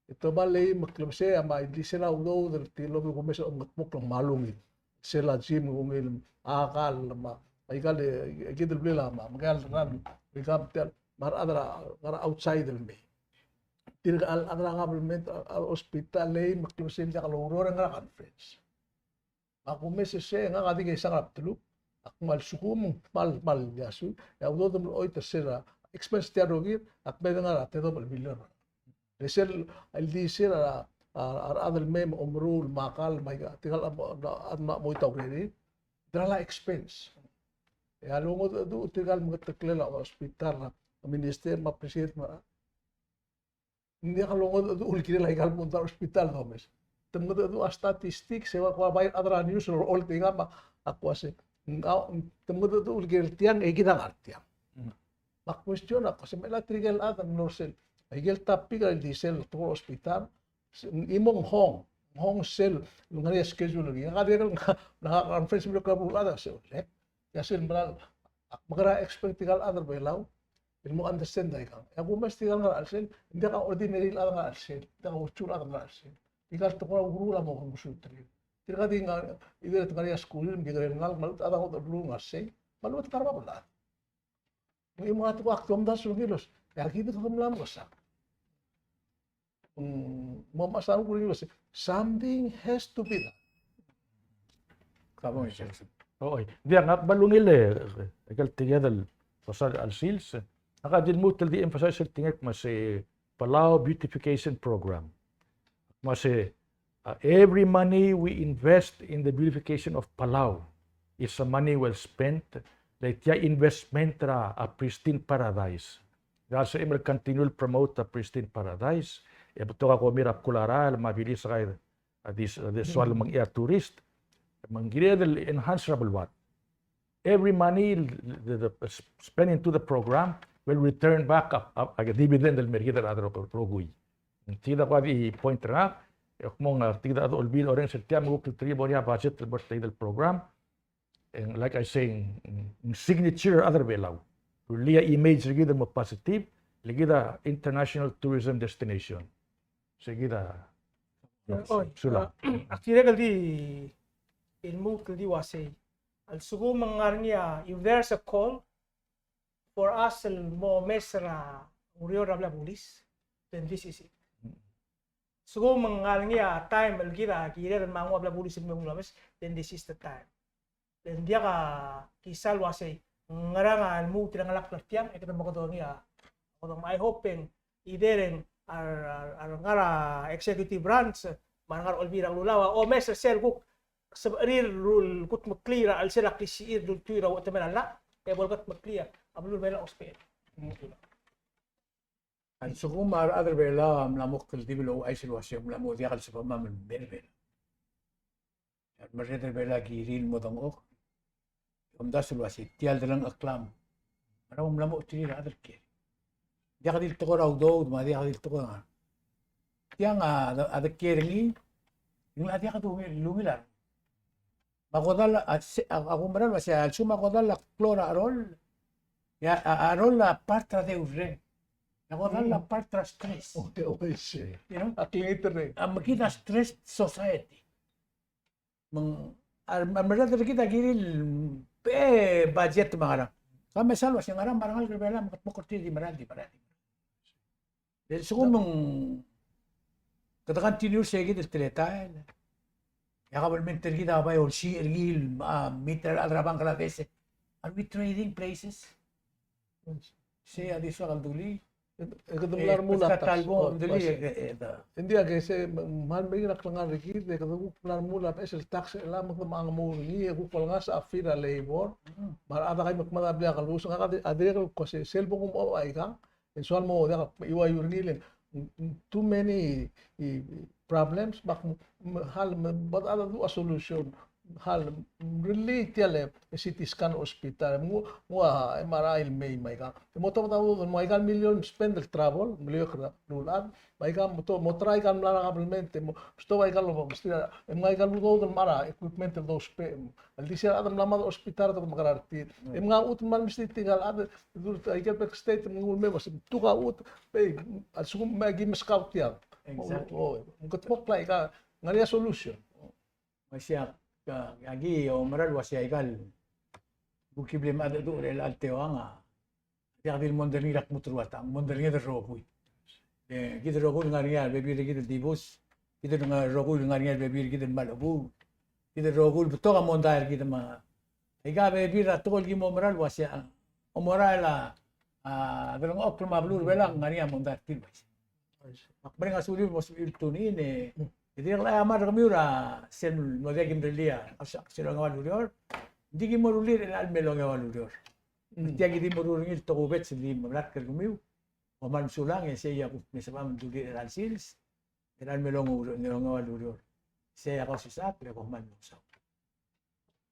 E te mle eim el klebesei a mle di sel a udoud el tilobed el kumes a omengedmokl el kmal ungil. Sel a gym el ungil, a kall me a ikal, e, kid el blil a me, me a ikal ran, me a ikal tel, me a rechad er a, ngar er a outside el mei. Tirka el chad er a government, a, a hospital el eim el klebesei el diak loureor e ngar er a conference. Me a kumes er sei, ngak a di kesang er a bdeluk, ak kmal lsekum, kmal, kmal iasu, e a udoud el mlo choit er sel expense tia el rokir, ak me dengar er a tedobech el million. Le sel, el di sel a, a, a rechad el mei me a omeruul, me a kall, me a ika, tirka el chad, a, a, mo choit a urerir, tirka el expense. E a longedecheduch, tirka el mengeteklel a hospital, a minister, me a president, me a Ng diak longedecheduch el kirel a ikal mondai er a hospital domes. Te mengedecheduch a statistics, e ua, ua bai a chad er a news el oltirakl me a kuk uase, ng, te mengedecheduch el kirel tiang, e kid a ngar tiang. Mm. Me a question a kuk uase, me a tirke el chad el mlo er sel, a ikel topic el di sel tekoi er a hospital, se, ng chimo ng hong, ng hong sel, ng ngar er ngii a schedule er ngii. Ngak a dirrek el ngar er a conference me a klou el chad a se, olek. Ia sel meral, ak mekera expect tirka el chad er a Belau el mo understand a ikang. E a kumes tirka el ngar er a chelsel, ng diak a ordinary el chad el ngar er a chelsel, ng diak a uchu el chad el ngar er a chelsel. Tirka el tekoi er a ukeruul a mo ngesuterir. Tirka di ngar, either te ngar er ngii a skuul, me ng kirel ngalek, me a lechub e te chad a ngodech el ruul el ngar er sei, me a lechub e te ngar er a bab el chad. Me ng mo a tekoi ak di omdasu er ngii el uase, e a kid a kede mla mekesang. Mm, mo mechas a renguk el uase, something has to be done. Ka bong, yes. Oi, diak, ngak a kmal ungil e, e, ikel tekinged el sosar el sils. Ngak a di lmuut el di emphasize el tekingek me se Palau Beautification Program. Me se, uh, every money we invest in the beautification of Palau is a money well spent. Le tia investment er a, a pristine paradise. Diak, se el continue el promote a pristine paradise. E betok a komi er a bkul a rael me a bilis a kaid a di, a di soal el mengchii a tourist. Me ng kired el enhance er a beluad. Every money the, the, the spent into the program will return back a, a, a dividend el mer kid el chad el rokui. Ng tia kid a kuk di point er ngak, e kmo ng tia kid a Olbiil a orrenges er tia me kuk el three mo er ngii a budget el mo er tia kid el program. And like I say, ng, ng signature er a rechad er a Belau. Rullii a image er kid el mo positive, le kid a international tourism destination. Se kid a, oi, sulang. A, ak dirrek el di lmuut el di uasei, a lsekum ng ngar er ngii a, if there's a call for us el mo omes er a ureor er a blil a bulis, then this is it. Sekum ng ngar er ngii a taem el kid a kired el mla nguu a bla bulis el me ng lomes, then this is the time. Le ng diak a kisa el uasei ngerang a lmuut er a ngelakl er tiang, e kede mekedongii a, mekedong. I hope e ng either e ng a re, a re, a re ngar er a executive branch me a re ngar er a olbiil er a kelulau a omes er sel kuk sebechir el kutmeklii er a chelsel a klisichir el ultuil er a uchetemel a llach, e bo lekutmeklii a beluu er a Belau a ousbech. A lsekum a rechad er a Belau a mla mo kldibel el ouchais el uasei ng mla mo diak el sebechemam el mei er a Belau. A remerreder er a Belau a kirir el mo dengchokl. Omdasu el uasei tia el delengcheklam. Ngera me ng mla mo otirir a rechad el kiei. Diak di el tekoi er a udoud, me a diak di el tekoi er a ngar. Tiang a, a dekiei er ngii, ng locha diak di ungil, ungil a rengum. Me a kodall a, se-, a, a kumerang el uasei a lsekum a kodall a klou er a cheroll, e a, a, a cheroll a part er a deurreng. E a kodall a part er a stress. Okay, okay, see. You know? A klengiterreng. A mekid a stressed society. Me ng, a, a remerreder er kid a kirir el, e, budget me a ngerang. Ka mesa el uasei ngerang me a rengalek er a Belau me kede mo kora di merael, di merael, di merael. E a lsekum ng kede continue er sei kid el teletael, e a kabelment er kid a bai olsiich er ngii el, a, meet er a rechad er a Bangladesh. Are we trading places? Sei a di soak el dulii. E kede mla remuul a tax. Ng diak, e sei me ng kmal meringel a klengar er kid, e kede kuk mla remuul a beches el tax el me kede mo ngmai er ngii, e kuk olengasech a fee er a labor. Me a rechad a kai me kmad a blil a kelebus, ngak a dirrek el kmo sei, sel bo kuk mo oba aikang, e ng soal mo diak a iuaiu er ngii le ng too many, e, problems, me ak, me, hal, me, bo dechad a duch a solution, hal, really tia el, e, C T scan hospital, nguu, nguu a M R I el mei me aikang. E mo tobed a udoud el mo aika el million spend el travel, me le oker a beluulechad, me aikang mo to, mo try aika el mla er a government, e mo, stob aika el, mo, mesterir a, e mo aika el udoud el mla er a equipment el dousbech, el di sei a rechad el mla mad er a hospital e kede mekerang er tir. E mngai a chutem el mesterir tirka el chad, e dul aike el bek el state me ng ulemei, me se tuk a chutem, e, a lsekum me aki meskau tiang. Exactly. O, o, ng kutmokl aika, ngar er ngii a solution. Me sei a, a, aki oumera el uasei aika el, kuk ki bla lemechedecheduch er chelecha el teuang a, diak di el mondai er ngii er a kmo teruata, mondai er ngii a rokui. E, kid el rokui el ngar er ngii a bebil er kid el dibus, kid el ngar, rokui el ngar er ngii a bebil er kid el mla chebul, kid el rokui el betok a mondai er kid me a. Aika bebil er a tekoi el ki mo mera el uasei a, oumera el a, a, delengchokl me a beluu er a Belau a ngar er ngii a mondai er tir el uaisei. Ak mereng a suliu el mo sebechir el tune in e, e dirrek el chaiamar er kemiu er a sel mlo diak kim rellii a, a, sel ongeua el ureor. Ng di ki mo rullii er chelecha el me el ongeua el ureor. Me tia ki di meruul er ngii el tokubets el di meklatk er kemiu. Kom kmal mesulang, e sei a kuk mle sebecham el dulii er chelecha el sils, er chelecha el me el ongeua el ureor. Sei a Kausisechakl, e kom kmal mesaul.